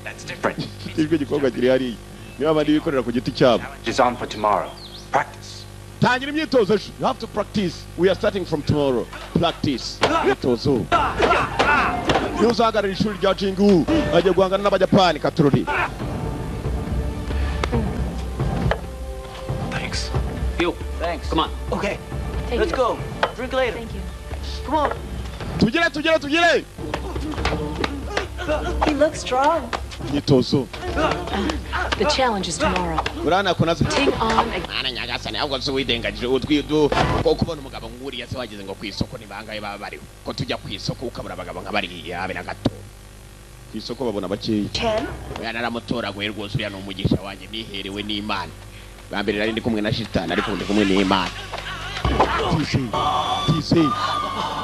That's different. Ijwi gikobwa kiri hariya. Niba abandi bikorera ku giti cyabo. It's on for tomorrow. Practice. Tangira imyitozo ejo. You have to practice. We are starting from tomorrow. Practice. Imyitozo. Niba uzahagararira ishuri rya Jingu, agiye guhangana n'Abajapani katurori. Thanks. You. Thanks. Come on. Okay. Take Let's it. go. Drink later. Thank you. Come on. Tugere, tugere, tugere. He looks strong. Imyitozo. The challenge is tomorrow. Urana kunaze. Ting on Mwana nyagasani ahubwo se widengagije utwidu ko kubona umugabo nk'uriya se wagize ngo ku isoko ni bangahe baba bariho. Ko tujya ku isoko ukabura abagabo nka bariya habe na gato. Ku isoko babona bakeya. Chen. Oya naramutoraguye rwose uriya ni umugisha wanjye niherewe n'Imana. Bwa mbere nari ndi kumwe na shitani ariko ndi kumwe n'Imana. Tize, tize,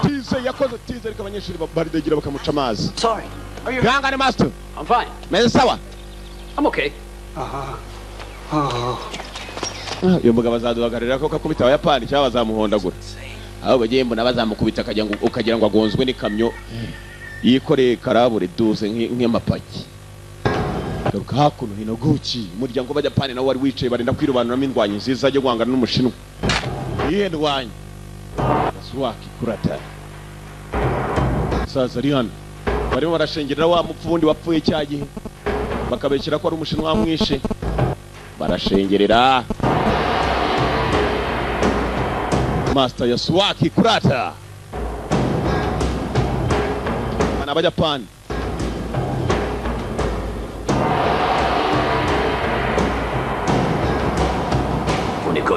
tize yakoze tize ariko abanyeshuri baridegera bakamuca amazi. Sorry. Are you Ihangane master. I'm fine. Meze sawa. I'm okay. Uyu mugabo azaduhagararira ko kakubita abayapani cyangwa bazamuhondagura. Ahubwo agiye mbona bazamukubita akagira ngo ukagira ngo agonzwe n'ikamyo yikoreye karabure duze nk'amapaki. Garuka hakuno Hinoguchi, umuryango w'Abajapani nawo wari wicaye barinda kwirobanuramo indwanyi nziza yo guhangana n'Umushinwa. Iyihe ndwanyi? Yasuaki Kurata. Saza ari hano. Barimo barashengerera wa mupfu wundi wapfuye cya gihe. Bakabeshyira ko ari Umushinwa wamwishe. Barashengerera. Master Yasuaki Kurata. Bana Abajapani.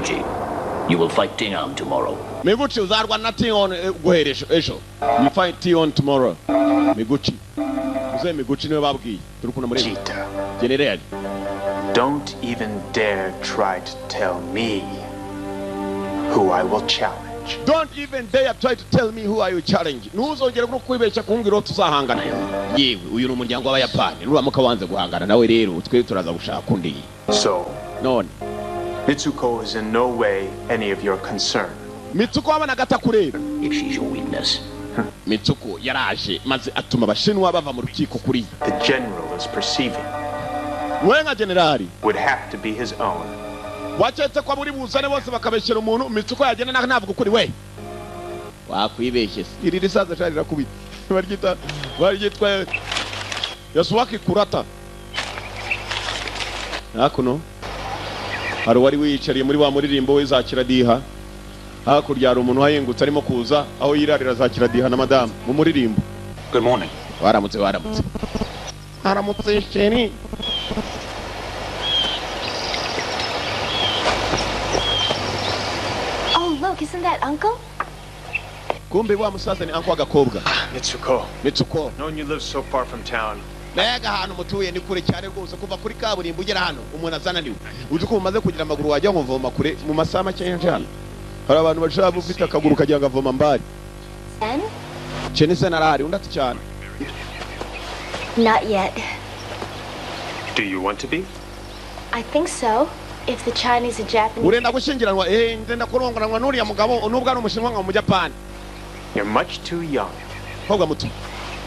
Miguchi, you will fight Tingham tomorrow. Miguchi uzarwana na Tion guhera ejo. You fight Tion tomorrow. Miguchi. Uze Miguchi niwe babwiye. Turi kuna muri. General. Don't even dare try to tell me who I will challenge. Don't even dare try to tell me who I will challenge. Ntuzongere no kwibeshya kumbwira uwo tuzahangana. Yewe uyu ni umuryango w'Abayapani. Nuramuka wanze guhangana nawe rero twe turaza gushaka undi. So, none Mitsuko is in no way any of your concern. Mitsuko wabanaga atakureba. If she's your weakness. Mitsuko yaraje maze atuma abashinwa bava mu rukiko kuri. The general is perceiving. We nka generali would have to be his own. Waketse ko aburi buzane bose bakabeshyera umuntu Mitsuko yagenda navuga ukuri we. Wakwibeshye se. Iri risaza shari rakubita. Baryita baryitwa Yasuwaki Kurata. Hakuno hari wari wiyicariye muri wa muririmbo we za Kiradiha. Hakurya hari umuntu wahingutse arimo kuza aho yirarira za Kiradiha na madamu mu muririmbo. Good morning. Waramutse waramutse. Haramutse sheri. Oh, look, isn't that uncle? Kumbe wa musaza ni uncle agakobwa. Mitsuko. Mitsuko. Knowing you live so far from town. Mbega ahantu mutuye ni kure cyane rwose kuva kuri kaburimbo ugera hano umuntu azananiwe. Uzi ko umaze kugira amaguru wajya ngo mvoma kure mu masaha make cyane. Hari abantu bashaka ufite akaguru kagira ngo avoma mbari. Chenisen arahari undi ati cyane. Not yet. Do you want to be? I think so. If the Chinese and Japanese. Urenda gushyingiranwa ndenda kurongoranwa n'uriya mugabo nubwo ari umushinwa nka mu Japan. You're much too young. Mukobwa muto.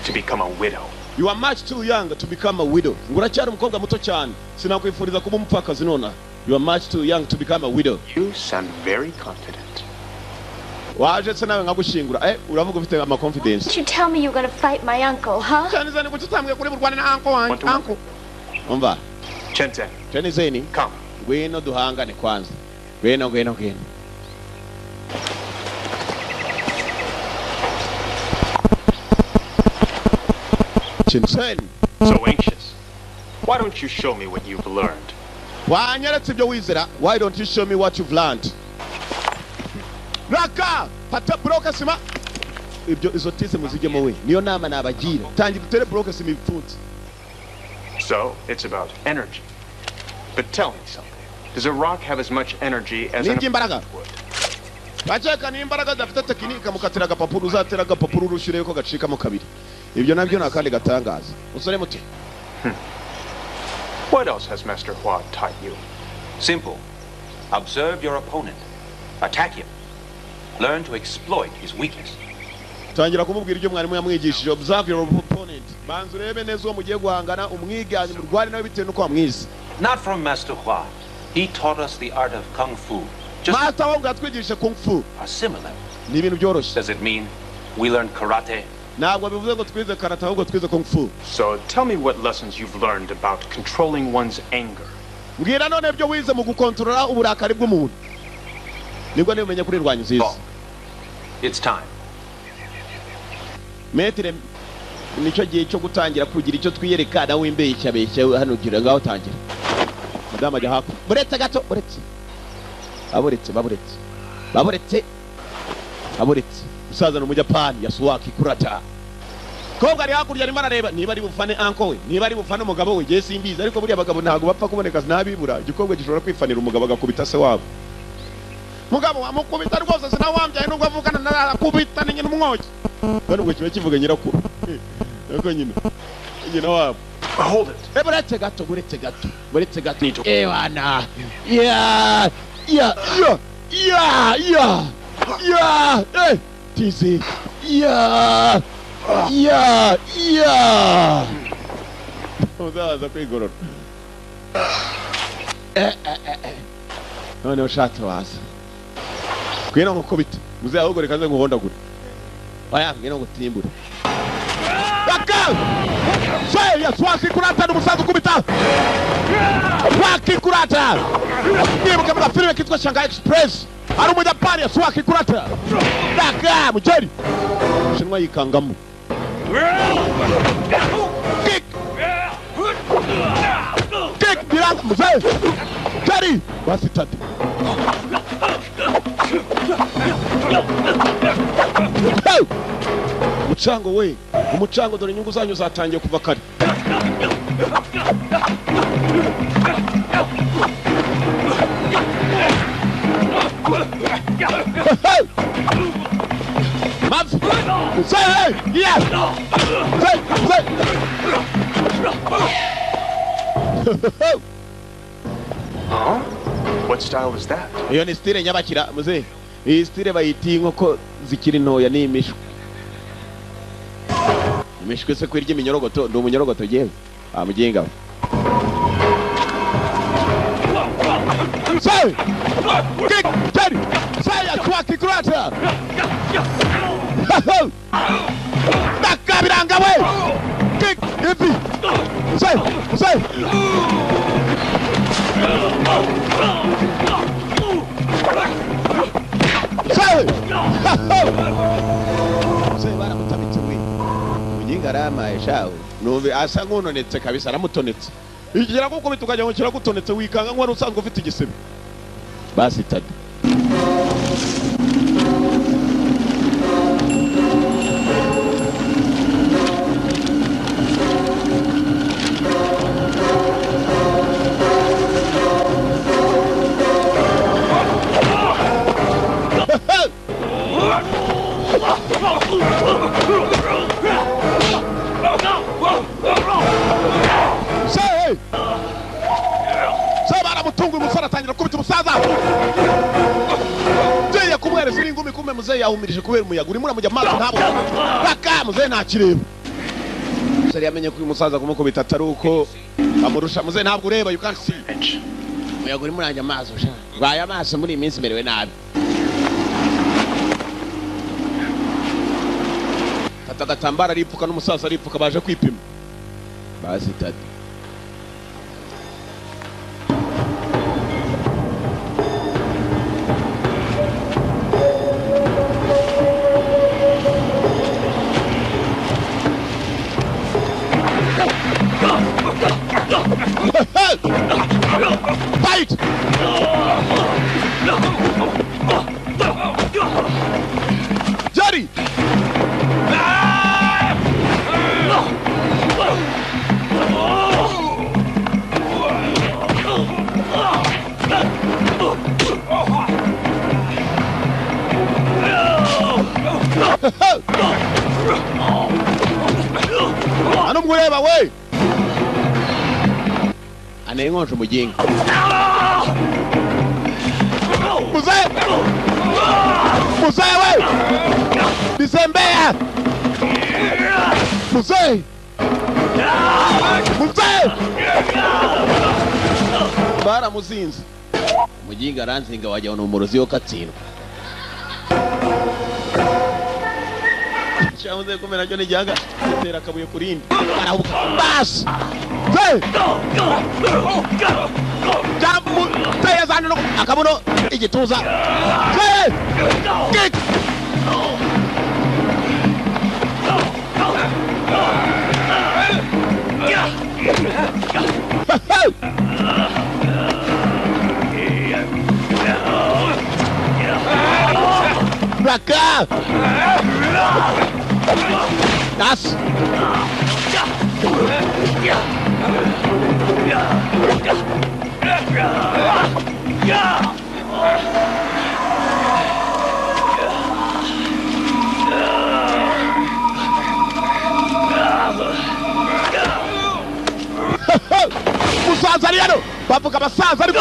To become a widow. You are much too young to become a widow. Nguracyari umukobwa muto cyane. Sinakwifuriza kuba umupfakazi nona. You are much too young to become a widow. You sound very confident. Waje se nawe nkagushingura. Uravuga ufite ama confidence. You tell me you're going to fight my uncle, huh? Cyane cyane kuki utambwiye kuri burwane na uncle wanjye. Uncle. Umva. Chenzen. Chenzen. Come. Ngwino duhangane kwanza. Ngwino ngwino ngwino. Chenzen. So anxious. Why don't you show me what you've learned? Wanyeretse ibyo wizera. Why don't you show me what you've learned? Raka! Fata broke sima. Ibyo izo tise muzigemo we. Niyo nama nabagira. Tangira utere broke sima ibipfunsi. So, it's about energy. But tell me something. Does a rock have as much energy as an imbaraga? Bacheka ni imbaraga zafite tekinike mukatira agapapuro uzatera agapapuro urushyure ko gacikamo kabiri. Ibyo nabyo nakandi gatangaza. Usore muto. What else has Master Hua taught you? Simple. Observe your opponent. Attack him. Learn to exploit his weakness. Tangira kumubwira ibyo mwarimu yamwigishije. Observe your opponent. Banza urebe neza uwo mugiye guhangana umwiganye murwane nawe bitewe nuko wamwize. Not from Master Hua. He taught us the art of kung fu. Just Master Hua yatwigishije kung fu. Are similar. Ni ibintu byoroshye. Does it mean we learned karate? Ntabwo bivuze ngo twize karate ahubwo twize kung fu. So tell me what lessons you've learned about controlling one's anger. Mbwira none ibyo wize mu gukontorora uburakari bw'umuntu. Nibwo nibumenye kuri rwanyu nziza. It's time. Metre nicyo gihe cyo gutangira kugira icyo twiyereka nawe imbeshya beshya hano ugira ngaho tangira. Madame ajya haku. Buretse gato buretse. Baburetse baburetse. Baburetse. Baburetse. Musaza n'umujapani Yasuwaki Kurata. Kobwa ari hakurya arimo arareba niba ari bufane uncle we, niba ari bufane umugabo we, je simbizi ariko buriya abagabo ntago bapfa kuboneka nabibura. Igikobwa gishobora kwifanira umugabo agakubita se wabo. Mugabo amukubita rwose sinawambyaye nubwo avukana narakubita ni nyina umwoki. Bano ubwo kiba kivuga nyirakuru. Ariko nyina nyina wabo. Hold it. Buretse gato buretse gato buretse gato. Ewana. Yeah. Yeah. Yeah. Yeah. Yeah. Eh. Tizi. Yeah. Yeah. Yeah. Uzaza kwigorora. None ushatse waza. Ngwino nkukubite. Muze ahubwo reka nze nkuhondagure. Oya ngwino ngutimbure. Raka! Say Yasuwaki Kurata n'umusaza ukubita. Yasuwaki Kurata. Nibuka muri filime kitwa Shanghai Express. Ari umujapani Yasuwaki Kurata. Raka mujeri. Shinwa yikangamo. Kick. Kick biranga muze. Jeri. Basi tatu. Umucango we, umucango dore inyungu zanyu zatangiye kuva kare. Say, yeah! Say, say! Huh? What style is that? Iyo ni style nyabakira muze. Iyi style bayita inkoko zikiri ntoya ni imishwi. Imishwi se kwirya iminyorogoto, ndi umunyorogoto yewe. Amugenga. Say! Kick! Jerry! Say atwaki kurata! Nakabiranga we! Kick! Ipi! Say! Say! Say! Say baramutamitse we. Mujinga aramaye shawe. Numve asa nkunonetse kabisa aramutonetse. Igira gukubita ukajya ngo kiragutonetse wikanga nk'wari usanzwe ufite igisebe. Basi tadi. Yahumirije kubera umuyaga urimo uramujya amaso ntabwo baka muze ntakireba. Musore yamenye ko uyu musaza kumukubita atari uko amurusha. Muze ntabwo ureba, you can't see. Umuyaga urimo uranjya amaso sha. Rwaye amaso muri iyi minsi merewe nabi. Fata agatambaro aripfuka n'umusaza aripfuka baje kwipima. Basi tati. Fight! Jerry! Anumureba we! Anengonje umuginga. Muze! Muze we! Bizembea! Muze! Muze! Baramuzinze. Umuginga aranzinga wajya no umurozi yo katsindwa. Cyamuze kumera cyo nijyaga gitera akabuye kurindi. Arahuka. Bas! Hey! Jambu tayazana no akabuno igituza. Hey! Kick! Pra cá! Das! Musaza ari hano bavuga abasaza ariko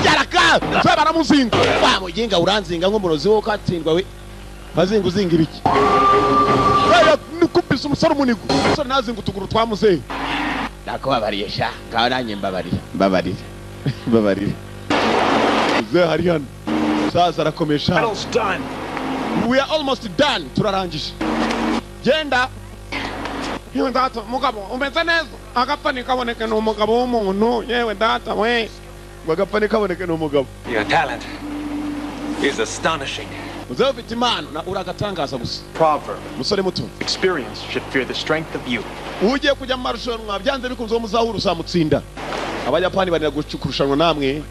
yaraka se baramuzinga wa muginga uranzinga nk'umurozi wo katsindwa we bazinga uzinga ibiki nikubise umusore umunigo umusore nazinga utuguru twamuzehe ndakubabariye sha ngaho nanjye mbabarira mbabarira mbabarira muzehe hari hano musaza arakomesha. We are almost done, turarangije genda. Yewe data mugabo umeze neza agapfa ntikaboneke ni umugabo w'umuntu. Yewe data we ngo agapfa ntikaboneke ni umugabo. Your talent is astonishing. Muzehe ufite impano na uragatangaza gusa. Proverb. Musore muto. Experience should fear the strength of youth. Ugiye kujya mu marushanwa byanze bikunze muzahura uzamutsinda. Abayapani barira kurushanwa namwe.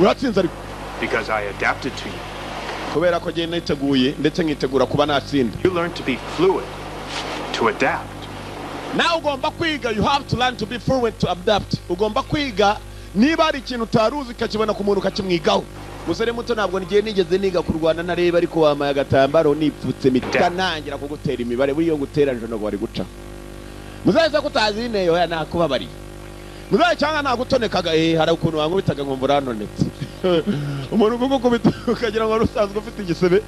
Uratsinze ariko. Because I adapted to you. Kubera ko ngiye niteguye ndetse nkitegura kuba natsinda. You learn to be fluid. To adapt. Nawe ugomba kwiga, you have to learn to be fluent, to adapt. Ugomba kwiga niba hari ikintu utaruzi ukakibona ku muntu ukakimwigaho. Musore muto, ntabwo ngiye nigeze niga kurwana nareba, ariko wamaye agatambaro nipfutse mita ntangira kugutera imibare. Buriyo gutera njono wari guca muzaza kutazi neyo ya nakubabariye muzaza cyangwa nagutonekaga. Hari ukuntu wankubitaga nkumva uranonetse. Umuntu ugukubita ukagira ngo usanzwe ufite igisebe,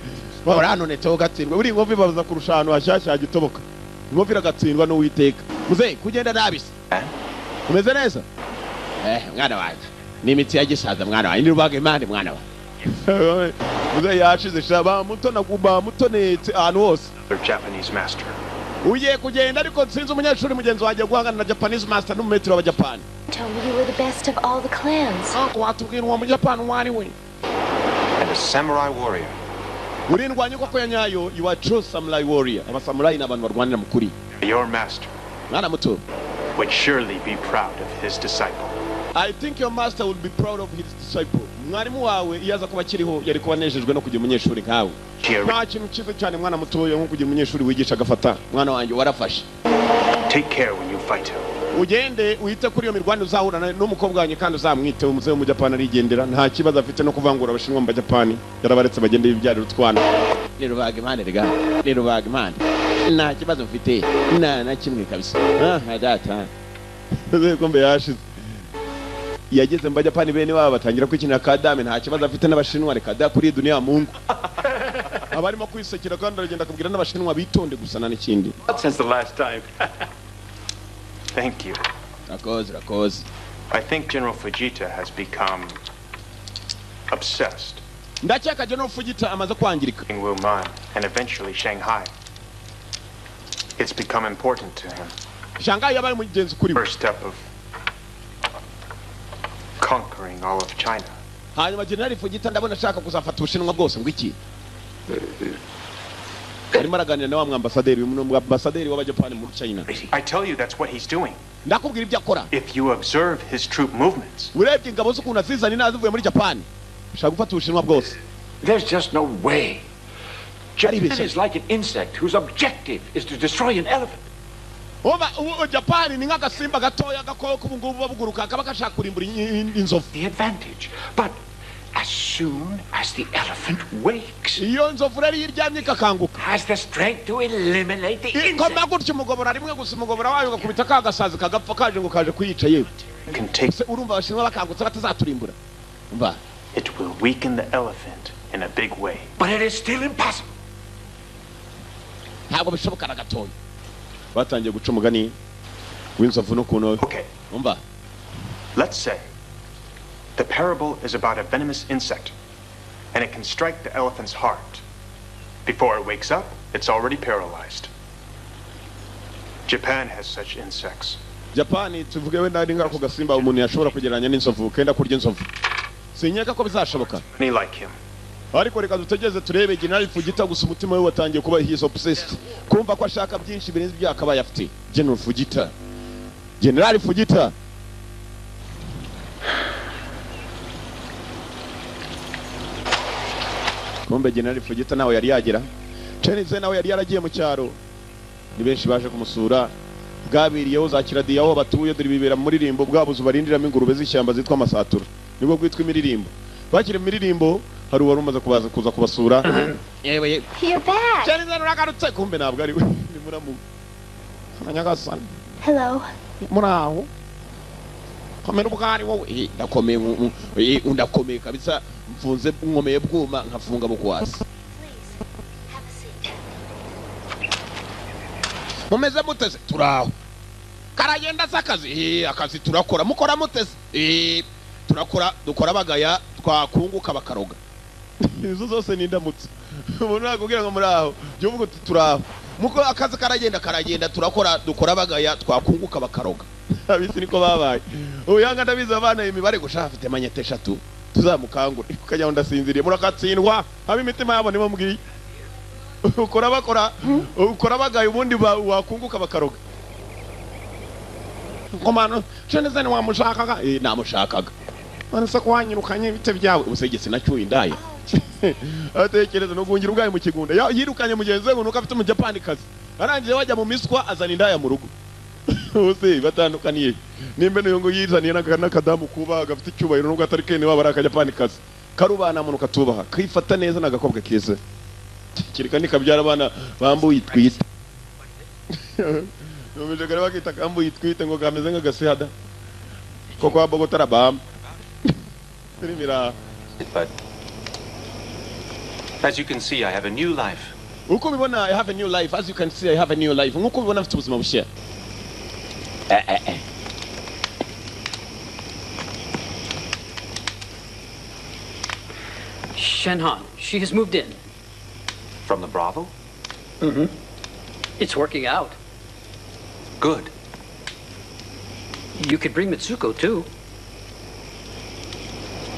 uranonetse ugatsindwa. Buri inkovu ibabaza kurusha ahantu hashyashya gitoboka. Inkovu iragatsindwa n'Uwiteka. Muzehe, kugenda nabise umeze neza? Mwana wanjye ni imitsi ya gisaza, mwana wanjye ni rubaga imana, mwana wanjye. Muzehe yashize sha, bamutonetse ahantu hose. Japanese master. Ugiye kugenda ariko nsinzi umunyeshuri mugenzi wanjye guhangana na Japanese master n'umumetero w'Abajapani. Told me you were the best of all the clans. Uncle watubwira uwo Mujapani uwo ari we. And a samurai warrior. Uri indwanyi koko ya nyayo, you are true samurai warrior. Abasamurai ni abantu barwanira mu kuri. Your master Mwana muto would surely be proud of his disciple. I think your master would be proud of his disciple. Mwarimu wawe iyo aza kuba akiriho yari kuba anejejwe no kugira umunyeshuri nkawe. Nta kintu cyiza cyane mwana mutoya nko kugira umunyeshuri wigisha agafata. Mwana wanjye warafashe. Take care when you fight him. Ugende wite kuri iyo mirwano uzahura n'umukobwa wanjye kandi uzamwite. Umuzehe w'Umujapani arigendera, nta kibazo afite no kuvangura abashinwa mu Bajapani, yarabaretse bagende bibyarira utwana. Ni rubaga impande rega, ni rubaga impande, nta kibazo mfite nta na kimwe kabisa. Data kombe yashize yageze mu Bajapani, bene wabo batangira kwikinira kadame, nta kibazo afite n'abashinwa, reka da kuri dunia Mungu. Abarimo kwisekera kandi aragenda akabwira n'abashinwa bitonde gusa nta n'ikindi. Since the last time. Thank you. Rakoze, rakoze. I think General Fujita has become obsessed. Ndakeka General Fujita amaze kwangirika. In Wuhan and eventually Shanghai. It's become important to him. Shanghai yabaye umugenzi kuri we. First step of conquering all of China. Hanyuma General Fujita ndabona ashaka kuzafata Ubushinwa bwose ngo iki? Arimo araganira na wa mwambasaderi, umwambasaderi w'Abajapani muri China. I tell you that's what he's doing. Ndakubwira ibyo akora. If you observe his troop movements. Urebye ingabo z'ukuntu azizana inazivuye muri Japan. Ashaka gufata Ubushinwa bwose. There's just no way. Japan is like an insect whose objective is to destroy an elephant. Oba Japan ni nk'agasimba gatoya gakoko ubu ngubu babuguruka kaba gashaka kurimbura inzovu. The advantage. But as soon as the elephant wakes, iyo nzovu rero iryamye ikakanguka, has the strength to eliminate the insect. Ikoma gutyo umugobora rimwe gusa, umugobora wayo ugakubita ka gasazi kagapfa kaje ngo kaje kuyica yewe. Urumva abashinwa bakangutse batazaturimbura. Umva. It will weaken the elephant in a big way. But it is still impossible. Ntabwo bishoboka na gatoya. Batangiye guca umugani w'inzovu n'ukuntu. Okay. Umva. Let's say the parable is about a venomous insect, and it can strike the elephant's heart. Before it wakes up, it's already paralyzed. Japan has such insects. Japan tuvuge wenda ari ngako gasimba umuntu yashobora kugereranya n'inzovu, kenda kurya inzovu. Sinyeka ko bizashoboka. Many like him. Ariko reka dutegereze turebe General Fujita, gusa umutima we watangiye kuba he is obsessed. Kumva ko ashaka byinshi birenze ibyo akabaye afite. General Fujita. General Fujita. Kumbe General Fujita nawe yari yagera. Chenze nawe yari yaragiye mu cyaro. Ni benshi baje kumusura. Bwabiriyeho za kiradiya aho batuye, dore bibera muri rimbo bwabuze barindiramo ingurube z'ishyamba zitwa amasatura. Nibwo bwitwa imiririmbo. Bakiri imiririmbo hari uwari umaze kubaza kuza kubasura. Yewe. You're back. Chenze nuragarutse, kumbe ntabwo ari we. Ni muramu. Nyagasani. Hello. Muraho. Komera ubwari wowe. Ndakomeye, undakomeye kabisa, mfunze nkomeye bwuma nkafunga bukwasi. Mumeze muteze? Turaho. Karagenda sakazi. Akazi turakora. Mukora muteze? Turakora, dukora bagaya twakunguka bakaroga. Izo zose ni indamutso. Umuntu nakubwira ngo muraho, jya uvuga uti turaho. Muko akazi karagenda karagenda, turakora, dukora bagaya twakunguka bakaroga. Abisi niko babaye. Uyanga ndabiza abana imibare gusha afite manyete 3. Tuzamukangura. Ukajya ndasinziriye murakatsindwa. Abi imitima yabo nibo mbwiye. Ukora bakora, ukora bagaye ubundi wakunguka bakaroga. Komano, cheneze ni wamushakaga? Namushakaga. None se kwanyirukanye bite byawe? Ubusegetse nacyuye indaya. Atekereza no gungira ubwaye mu kigunda. Yirukanye mugenzi we ngo nuko afite umujapani kazi. Arangije wajya mu miswa azana indaya mu rugo. Uzi batandukaniye. Nimbe n'uyu ngo yizaniye n'akadamu kuba gafite icyubahiro nubwo atari kene waba ari akajapani kazi. Karubana muntu katubaha, kifata neza n'agakobwa keza. Kireka nikabyara abana bambuye itwite. Numije kare bakita kambuye itwite ngo kameze nk'agasehada. Koko wa Bogota arabamba. Filimi. But as you can see, I have a new life. Uko ubibona, I have a new life. As you can see, I have a new life. Nkuko ubibona mfite ubuzima bushya. Shenhan, she has moved in. From the Bravo? Mm-hmm. It's working out. Good. You could bring Mitsuko, too.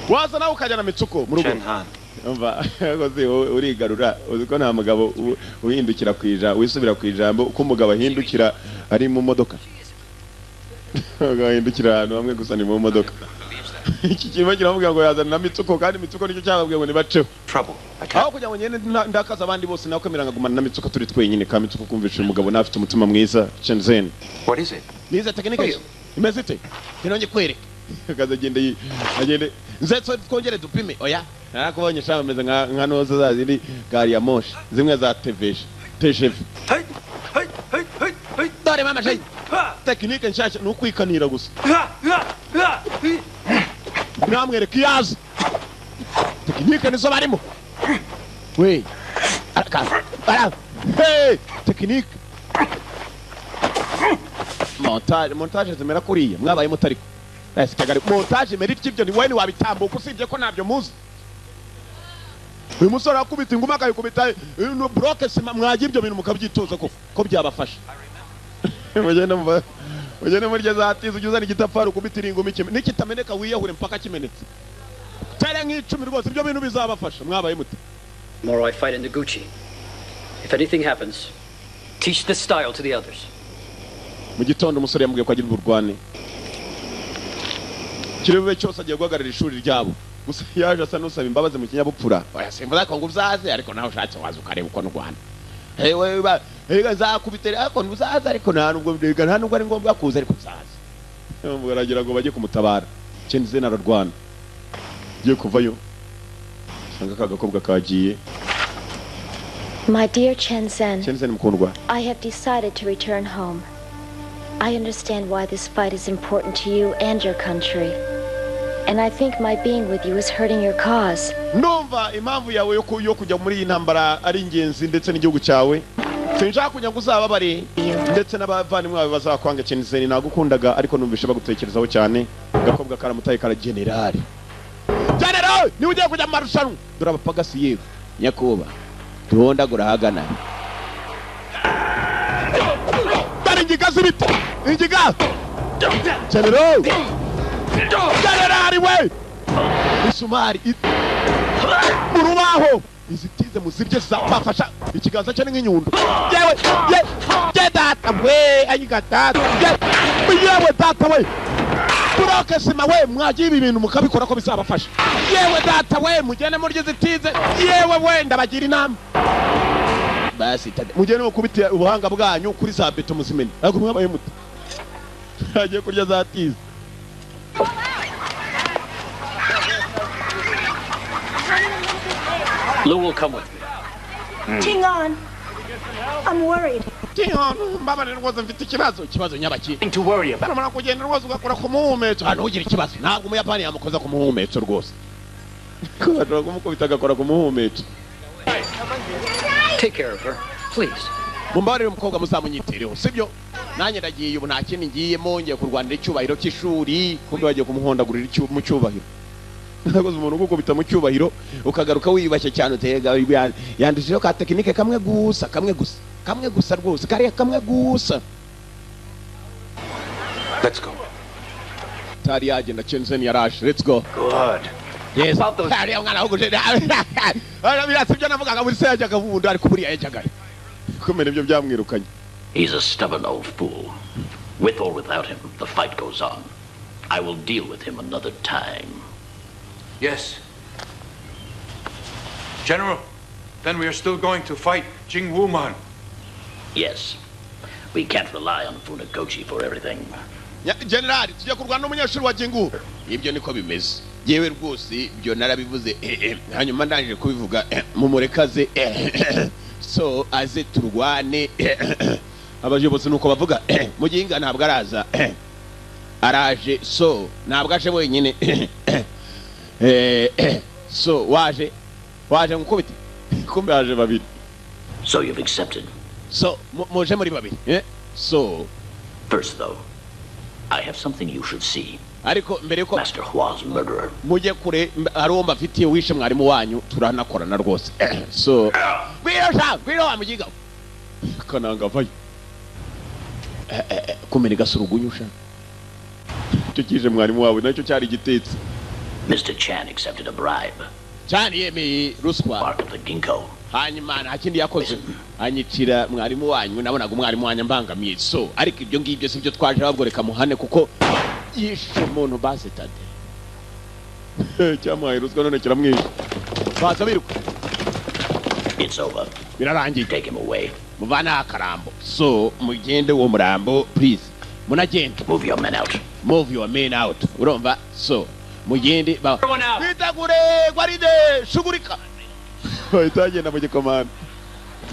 Waza nawe ukajyana Mitsuko mu rugo. Shenhan. Umva, rwose urigarura, uzi ko nta mugabo uhindukira ku ijambo, wisubira ku ijambo, uko umugabo ahindukira ari mu modoka. Agahindukira ahantu hamwe gusa ni mu modoka. Iki kirimo kiramubwira ngo yazana na Mitsuko kandi Mitsuko nicyo cyababwiye ngo nibaceho. Aho kugira ngo ngende ndakaza abandi bose nawe kwemera nkagumana na Mitsuko turi twenyine ka Mitsuko kumvisha umugabo nafite umutima mwiza Shenzhen. What is it? Nize tekinike imeze ite? Ntinonge kwereka. Akaza agende agende nzetso twongere dupime oya. Narakubonye shamba meze nka noza za zindi gari ya moshi zimwe za TVG TGV. Dore mama shayi. Tekinike nshasha ni ukwikanira gusa. Namwereka iyaza. Tekinike nizo barimo. We. Arakaza. Bara. Hey, tekinike. Montage zimera kuriya mwabaye mutariko. Ese kagari montage imera ibyo ni wewe wabitambuka usibye ko ntabyo muzi. Uyu musore akubita inguma akayikubita no bloke sima mwagira ibyo bintu mukabyitoza ko byabafasha. Mugende murya zatiza ujye uzana igitafari ukubitira inguma nikitameneka wiyahure mpaka kimenetse. Tare nk'icumi rwose ibyo bintu bizabafasha mwabaye mute. Tomorrow I fight in Noguchi. If anything happens, teach this style to the others. Mu gitondo umusore yamubwiye ko agira uburwane. Kirebe cyose agiye guhagarara ishuri ryabo. Gusa yaje asa n'usaba imbabazi mu kinyabupfura. Oya simvuza ko ngo uzaze ariko nawe ushatse waza ukareba uko ndwana. Hewe ba hega nzakubitera ariko ntuzaza ariko nta nubwo nta nubwo ari ngombwa kuza ariko uzaza. Baragira ngo bajye kumutabara. Shenzhen ararwana. Giye kuvayo. Sanga kagakobwa kagiye. My dear Shenzhen. Shenzhen mukundwa. I have decided to return home. I understand why this fight is important to you and your country. And I think my being with you is hurting your cause. Ndumva impamvu yawe yo kujya muri iyi ntambara ari ingenzi ndetse n'igihugu cyawe. Sinshaka kujya ngo uzababare ndetse n'abavandimwe bawe bazakwanga. Shenzhen nagukundaga ariko numvishe bagutekerezaho cyane. Gakobwa karamutaye kara general. General, ni ugiye kujya mu marushanwa. Dore abapagasi yewe. Nyakuba. Tuhondagura hagana. Dore ingiga z'ibiti. Ingiga. General. General we. Isumari mu rubaho. Izitize muzibye zafasha ikiganza cye nk'inyundo. Yewe ye data we ayiga data. Yewe data we. Buroke sima we mwagiye ibi bintu mukabikora ko bizabafasha. Yewe data we mugende murye zitize. Yewe we ndabagira inama. Basi mugende mukubite ubuhanga bwanyu kuri za beto muzimene. Ariko mwabaye muto. Agiye kurya za tize. Lou will come with me. Tingon, I'm worried. Tingon, mbabarira rwose mfite ikibazo. Ikibazo nyabaki. To worry about. Mara kugenda rwose ugakora ku muhumetso. Hano ugira ikibazo. Ntabwo umuyapani yamukoza ku muhumetso rwose. Ko bashobora kumukubita agakora ku muhumetso. Take care of her, please. Mumbabarire umukobwa muzamunyitereho, sibyo? Nanjye ndagiye ubu nta kindi ngiyemo, ngiye kurwanira icyubahiro cy'ishuri. Kumbe bagiye kumuhondagurira mu cyubahiro. Nakoze umuntu ugukubita mu cyubahiro ukagaruka wiyubashye cyane utega yandishijeho ka tekinike kamwe gusa kamwe gusa kamwe gusa rwose kariya kamwe gusa. Let's go. Tari yagenda Shenzhen yaraje. Let's go. Good. Yes. Ariya mwana w'uguje. Birasibyo navugaga buri se yajyaga bundi ariko buriya yajyaga. Kumena ibyo byamwirukanye. He's a stubborn old fool. With or without him, the fight goes on. I will deal with him another time. Yes. General, then we are still going to fight Jing Wuman. Yes. We can't rely on Funakoshi for everything. General, tujya kurwana n'umunyeshuri wa Jingu. Ibyo niko bimeze. Yewe rwose ibyo narabivuze, hanyuma ndangije kubivuga mumurekaze so aze turwane. Abayobozi nuko bavuga, muginga ntabwo araza, araje so ntabwo aje wenyine. So waje ngukubite, kumbe aje babiri. So you've accepted. So muje muri babiri. So first though, I have something you should see. Ariko mbere yuko Master Hua's murderer. Mujye kure hari uwo mbafitiye wishe mwarimu wanyu, turanakorana rwose. So gwiro sha gwiro wa mugiga kananga vayo kumene gasurugunyusha cyo kije mwarimu wawe nacyo cyari gitetse. Mr. Chan accepted a bribe. Chan yemeye ruswa. Bark of the ginkgo. Hanyuma nta kindi yakoze anyicira mwarimu wanyu, nabonaga umwarimu wanyu ambangamiye. So ariko ibyo ngibyo sibyo twaje babwo, reka muhane kuko yishe umuntu basetade. Cyamuhaye ruswa none kiramwishe. Baza biruka. It's over. Birarangiye. Take him away. Muvana akarambo. So mugende uwo murambo please. Munagende. Move your men out. Move your men out. Urumva? So mugende ba. Bitegure gwaride shugurika. Bahita bagenda mu gikomando.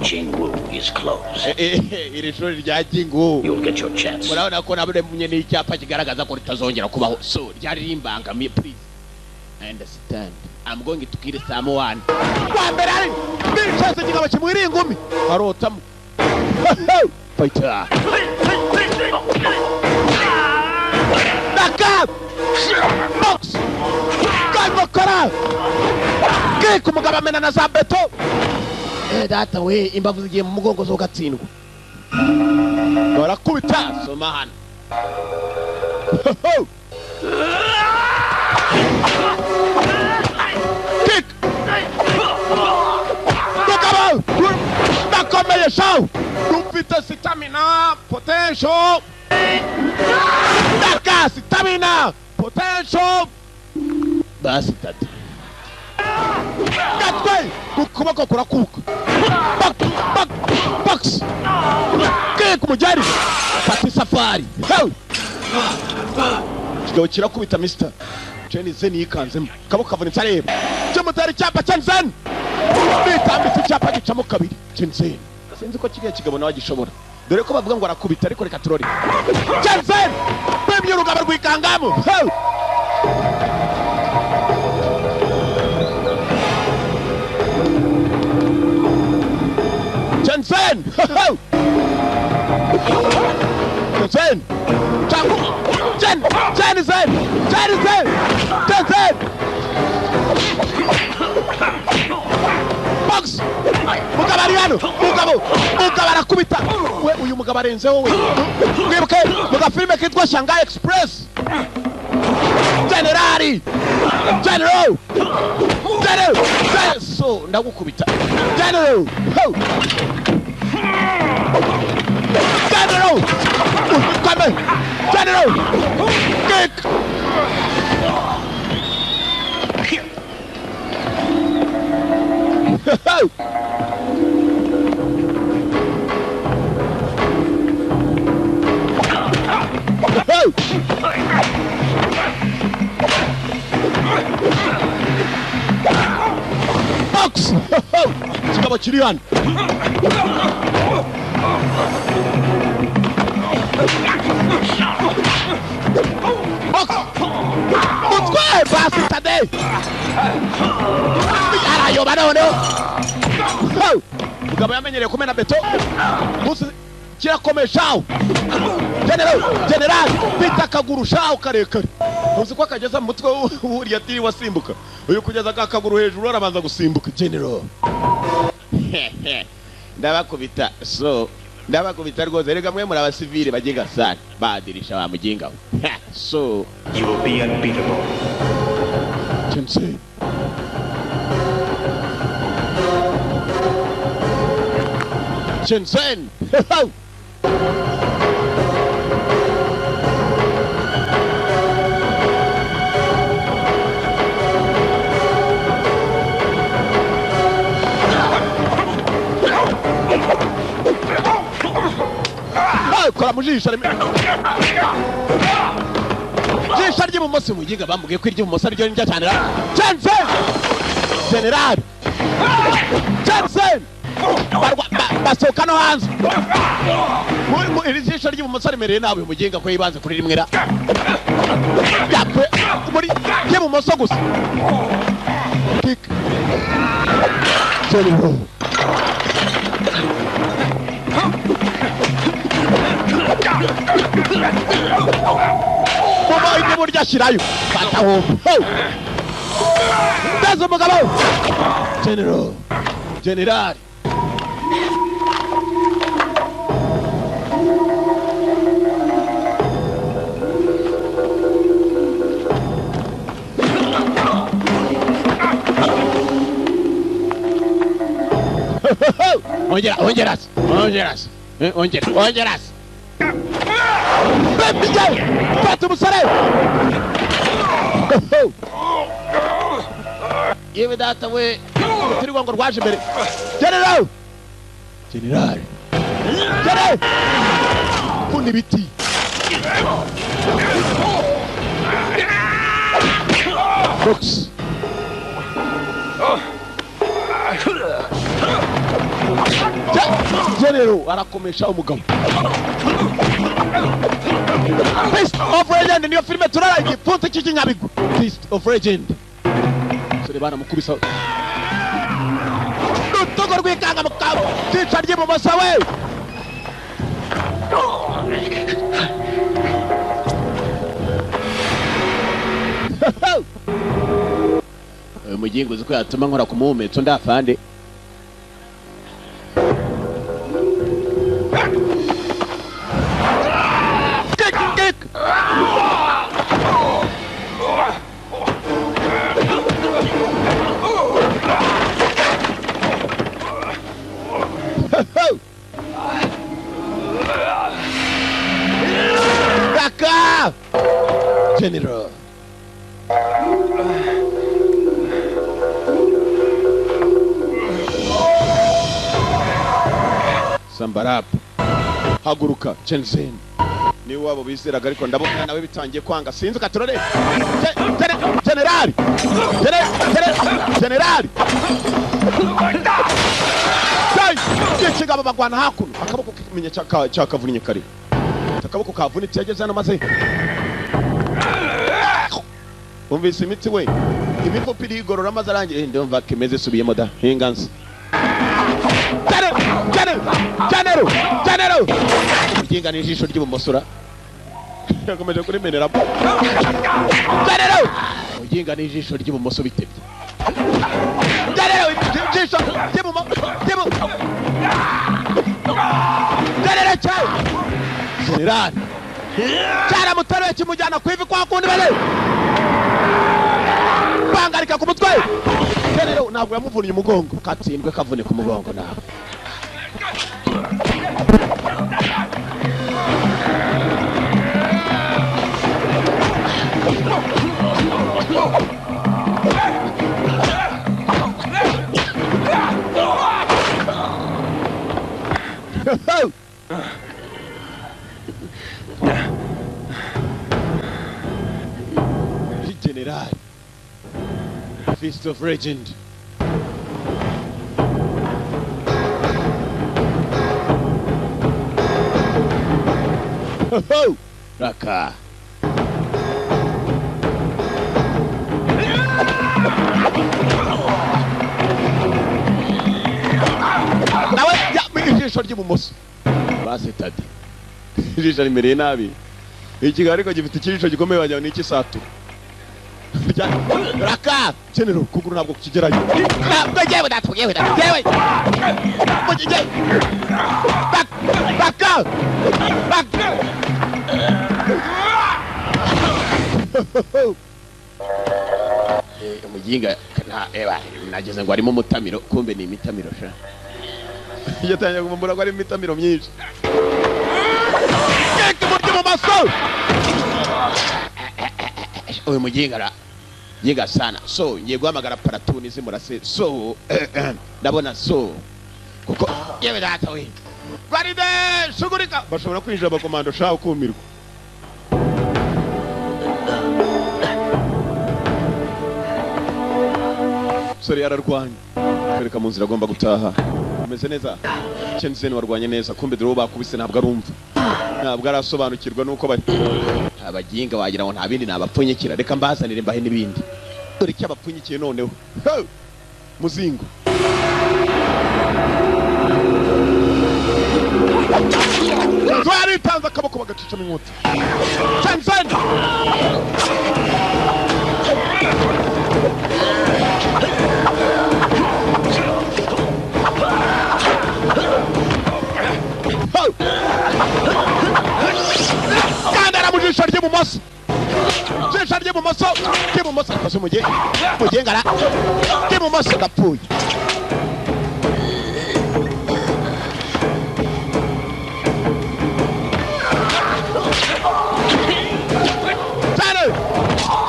Jingwu is closed. Iri shuri rya Jingwu. You'll get your chance. Murabona ko nabure n'icyapa kigaragaza ko ritazongera kubaho. So ryari rimbangamiye please. I understand. I'm going to kill someone. Wambere ari bicaze kigabo kimwiri ingumi. Arotamo. Fighter. Naka! Box! Galvokora! Kick umugabo amena na za beto. Data we imbavu zigiye mu mugongo zo gatsindwa. Barakubita soma hano. Kick! Mugabo! Ndakomeye shaw! Dufite stamina potential. Ndaka stamina potential. Basi tata. Gatwe ukuboko kurakuka. Box box box. Kick mujari. Fata safari. Kigabo kirakubita Mr. Chen Zhen yikanzemo. Kaboko kavunitse areba. Cyamutari cyapa Chen Zhen. Bitambitse icyapa gicamo kabiri. Chen Zhen. Sinzi ko kiriya kigabo nawe agishobora. Dore ko bavuga ngo arakubita ariko reka turore. Chen Zhen! Bemye urugabo rwikangamo. Chen Zhen! Chen Zhen! Chen! Chen Zhen! Chen Zhen! Chen Zhen! Box! Mugabo ari hano! Mugabo! Mugabo arakubita! We uyu mugabo arenzeho we! Mwibuke mu gafilime kitwa Shanghai Express! Generali! General! General! So ndagukubita! General! General! Come! General! Kick! Box! Kigabo kiri hano. Box! Mutwe basitade! Arayoba noneho. Mugabo yamenyereye kumena beto. Musi kirakomeye shawo. General, general, bita akaguru shawo karekare. Uzi ko akageza mu mutwe wuriya tiri wasimbuka. Uyu kugeza akaguru hejuru arabanza gusimbuka. General. Ndabakubita so ndabakubita rwose rega mwe muri abasivile bagenga sana badirisha ba muginga. So you will be unbeatable. Chen Chen Zhen. Mu jisho jisho ry'ibumoso, muginga bamubwiye ko iry'ibumoso ariryo ndya cyane ra. Jensen, General Jensen. Basohoka no hanze. Iri jisho ry'ibumoso rimereye nabi uyu muginga, ko yibanze kuri rimwe ra. Yapfe muri ry'ibumoso gusa. Kick. General. Mama ibuburyo ashyirayo. Fata wumva. Ndaza umugabo. General. General. Ongera, ongera se, ongera se, ongera, ongera se. Bebije, fata umusore. Yewe data we, urutirigongo rwaje imbere. General! General! General! Pfuna ibiti. Box. General arakomesha umugabo. Fist of Legend niyo filime turara, igipfunsi cy'ikinyabigwi. Fist of Legend. Sore baramukubisa. Rutugu rwikanga mu kabo. Cyica ry'ibumoso we. Uyu mugingo uzi ko yatuma nkora ku muhumetso ndafande. Kick, kick. Raka! General. Sambarap. Haguruka, Chen. Ni wabo bizeraga, ariko ndabona nawe bitangiye kwanga, sinzi katurore. General! General! Dai! Ikigabo bagwana hakuno. Akaboko kimenya cyakavunnye kare. Akaboko kavunitse yageze hano maze. Umvise imitsi we. Imifupa irigorora maze arangiye. Ndumva kimeze subiyemo da. Hinganze. General! General! General! Muginga n'ijisho ry'ibumoso ra. Yakomeje kurimenera. General! Muginga n'ijisho ry'ibumoso bitebye. General! Ijisho ry'ibumoso. General cyawe! General! Cyaramutaruye kimujyana ku ivi kwa kundi bane. Bangarika ku mutwe. General ntabwo yamuvunnye umugongo. Katsindwe kavunika umugongo nawe. General. Fist of Legend. Ho! Raka. Nawe ijisho ry'ibumoso basetade, ijisho rimereye nabi. Ikigali ariko gifite ikijisho gikomeye, wagira ngo ni icy'isatura. Raka General, kuguru ntabwo kukigerayo. Ntabwo yewe data, yewe data, yewe Raka Raka. Umuginga nta eba nageze ngo arimo umutamiro, kumbe ni imitamiro sha. Yatangiye kuvumbura ko ari imitamiro myinshi. Kick mu ry'ibumoso. Uyu muginga ra yiga sana. So ngiye guhamagara platoon zimurase. So ndabona so kuko yewe data we. Baride shugurika bashobora kwinjira abakomando shaka kumirwa. Sori yararwanye. Kwereka mu nzira agomba gutaha. Ameze neza. Chen warwanye neza kumbe dore bakubise ntabwo arumva. Ntabwo arasobanukirwa nuko bari abaginga wagira ngo nta bindi nabapfunyikira reka mbazanire mbahe nibindi. Dore icyo abapfunyikiye noneho. Muzingo. Twari tanza akaboko bagacica inkota. Chen. Kandara mu jisho ry'ibumoso. Jisho ry'ibumoso, ry'ibumoso ariko mugengara. Ry'ibumoso ndapfuye.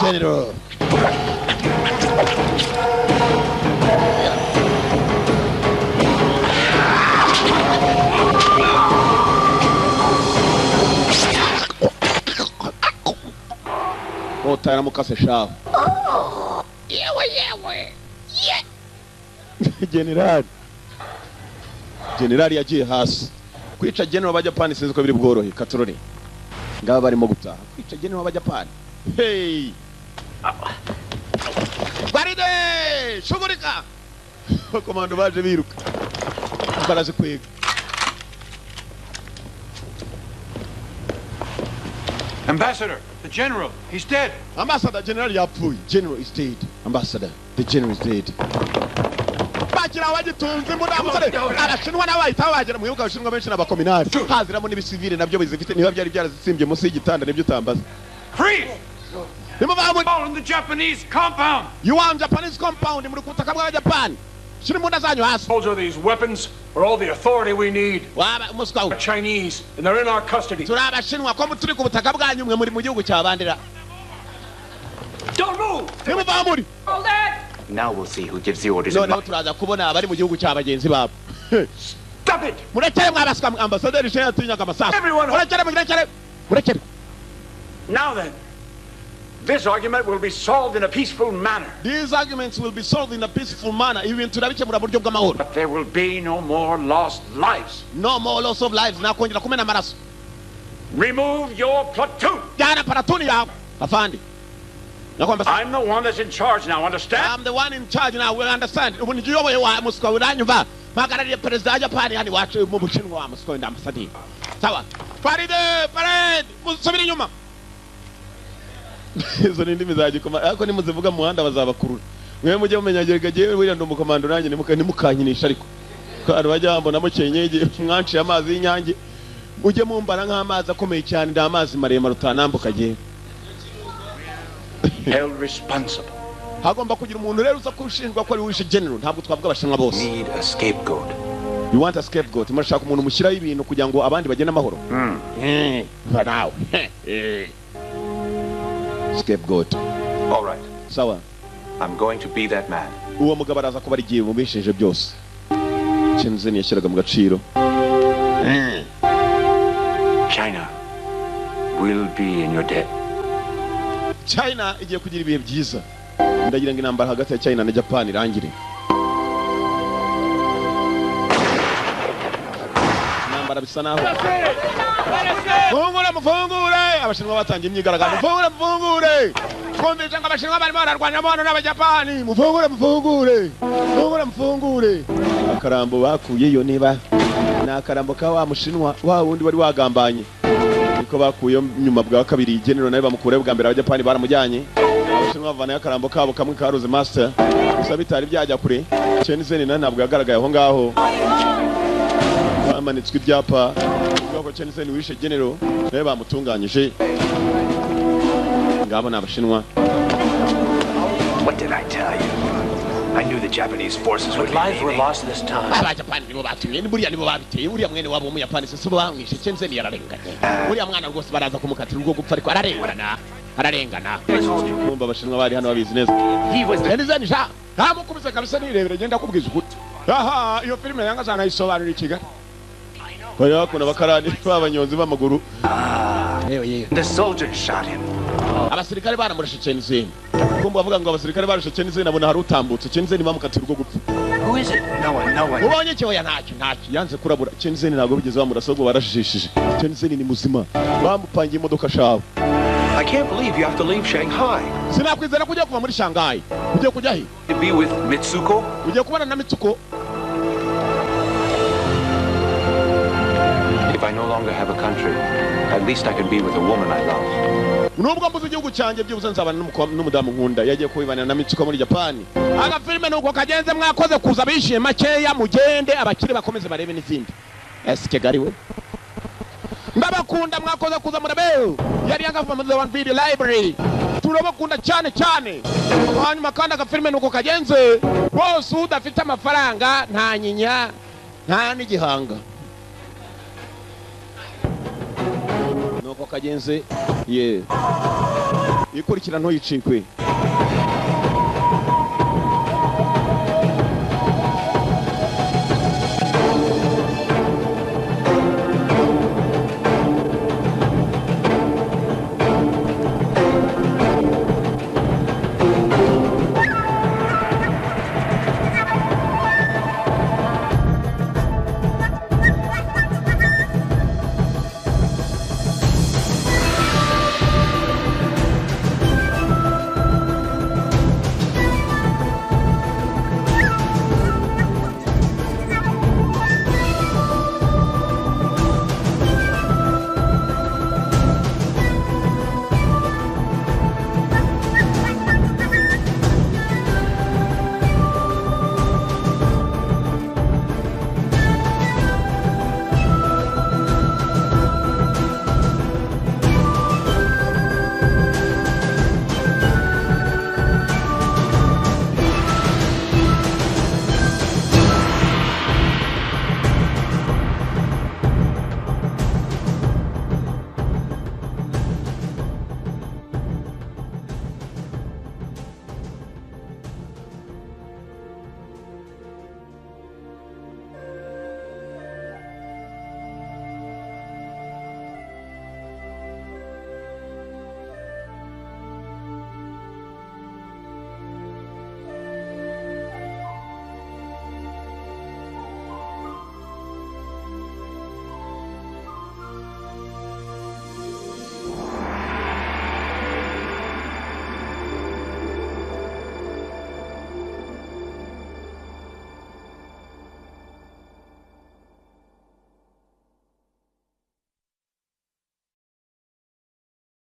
General. Otara mukase shawo. Yewe yewe. Ye. General. General yagiye hasi. Kwica general b'Abajapani sinzi ko biri bworohe katorore. Ngaba barimo gutaha. Kwica general b'Abajapani. Hey. Baride shugurika. Komando baje biruka. Barazi kwega. Ambassador, the general, he's dead. Ambassador, general yapfuye. General is dead. Ambassador, the general is dead. Bakira wagitunze mbona musore arashinwa n'abahita bagera mu bibuga abashinwa benshi n'abakominari. Haziramo n'ibisivile nabyo bizifite niba byari byarazitsimbye munsi y'igitanda nibyo utambaza. Freeze! All in the Japanese compound. You want Japanese compound muri kutaka bwa Japan. Shiri mbunda zanyu hasi. Soldier, these weapons are all the authority we need. Waba umuswa we. Chinese and they're in our custody. Turi abashinwa ko muturi ku butaka bwanyu mwe muri mu gihugu cya bandera. Don't move. Nimuva muri. Hold it. Now we'll see who gives the orders. Noneho turaza kubona abari mu gihugu cya bagenzi babo. Stop it. Murekere mwabaswa ambassador Sheya yatinyaga amasasu. Murekere murekere. Murekere. Now then. This argument will be solved in a peaceful manner. These arguments will be solved in a peaceful manner. Ibintu turabikemura buryo bw'amahoro. But there will be no more lost lives. No more loss of lives. Nakongera kumena amaraso. Remove your platoon. Jana platoon yawe. Afandi. I'm the one that's in charge now, understand? I'm the one in charge now, we understand. Ubu niyoboye wa Moscow uranyumva. Mpagarariye perezida wa Japan hani wacu mu Bushinwa wa Moscow ndambasaderi. Sawa. Faride, parade, musubire inyuma. Izo ni indimi za gikoma ariko nimuzivuga mu muhanda bazabakurura. Mwe mujye mumenya gerega buriya ndi umukomando nanjye nimukankinisha ariko. Kandi bajya bambona mukenyege mwanciye amazi y'inyange. Mujye mumbara nk'amazi akomeye cyane nda amazi maremare utanambuka gihe. Held responsible. Hagomba kugira umuntu rero uza kushinjwa ko ari wishe general ntabwo twavuga abashinwa bose. Need a scapegoat. You want a scapegoat. Murashaka umuntu mushyiraho ibintu kugira ngo abandi bagende amahoro. Nawe. Scapegoat. All right. Sawa. I'm going to be that man. Uwo mugabo araza kuba arigiye mubishinje byose. Chen yashyiraga mu gaciro. China will be in your debt. China igiye kugira ibihe byiza. Ndagira ngo intambara hagati ya China na Japan irangire. Intambara bisa naho. Mufungure mufungure abashinwa batangiye imyigaragambyo. Mufungure mufungure. Twumvise ngo abashinwa barimo bararwanya amahoro n'abajapani. Mufungure mufungure. Mufungure mufungure. Akarambo bakuyeyo niba ni akarambo ka wa mushinwa wa wundi wari wagambanye. Niko bakuyeyo nyuma bwa kabiri general nawe bamukure bwa mbere abajapani baramujyanye. Abashinwa bavanayo akarambo kabo kamwe karuze master. Gusa bitari byajya kure. Chen Zhen na ntabwo yagaragaye aho ngaho. Bamanitswe ibyapa. Ubwo Chen Zhen wishe general nawe bamutunganyije. Ngabo n'abashinwa. What did I tell you? I knew the Japanese forces would be lives were lost this time. Abajapani nibo batumye ni buriya nibo babiteye buriya mwene wabo w'umuyapani se bamwishe Chen Zhen yararenganye. Buriya mwana rwose baraza kumukatira urwo gupfa ariko ararengana. Ararengana. Kumva abashinwa bari hano babizi neza. Chen Zhen sha ntamukubise kabisa nirebere genda kubwiza ukuri. Aha iyo filime yanga zanayisobanura ikiga. Bari bakunda abakarani b'abanyonzi b'amaguru. The soldiers shot him. Abasirikare baramurashe Chen Zhen. Kumva bavuga ngo abasirikare barashe Chen Zhen, abona hari utambutse, Chen Zhen bamukatira urwo gupfa. Who is it? No one, no one. Ubonye cyo? Oya, ntacyo, ntacyo. Yanze kurabura. Chen Zhen ntabwo bigeze bamurasa, ahubwo barashishije. Chen Zhen ni muzima, bamupangiye imodoka shawe. I can't believe you have to leave Shanghai. Sinakwizera ko ugiye kuva muri Shanghai. Ugiye kujya he? To be with Mitsuko? Ugiye kubana na Mitsuko. If I no longer have a country, at least I can be with a woman I love. Nubwo mbuze igihugu cyanjye, byibuze nzabana n'umudamu nkunda. Yagiye kubibanira na Mitsuko muri Japani. Agafilime nuko kagenze. Mwakoze kuza, bishyuye makeya, mugende abakire bakomeze barebe n'izindi. Ese Kigali we, ndabakunda, mwakoze kuza murabe. Yari yagava muri The One Video Library, turabakunda cyane cyane. Hanyuma kandi agafilime nuko kagenze bose, udafite amafaranga nta nyinya nta n'igihanga, nuko kagenze. Ye ikurikira ntuyicikwe.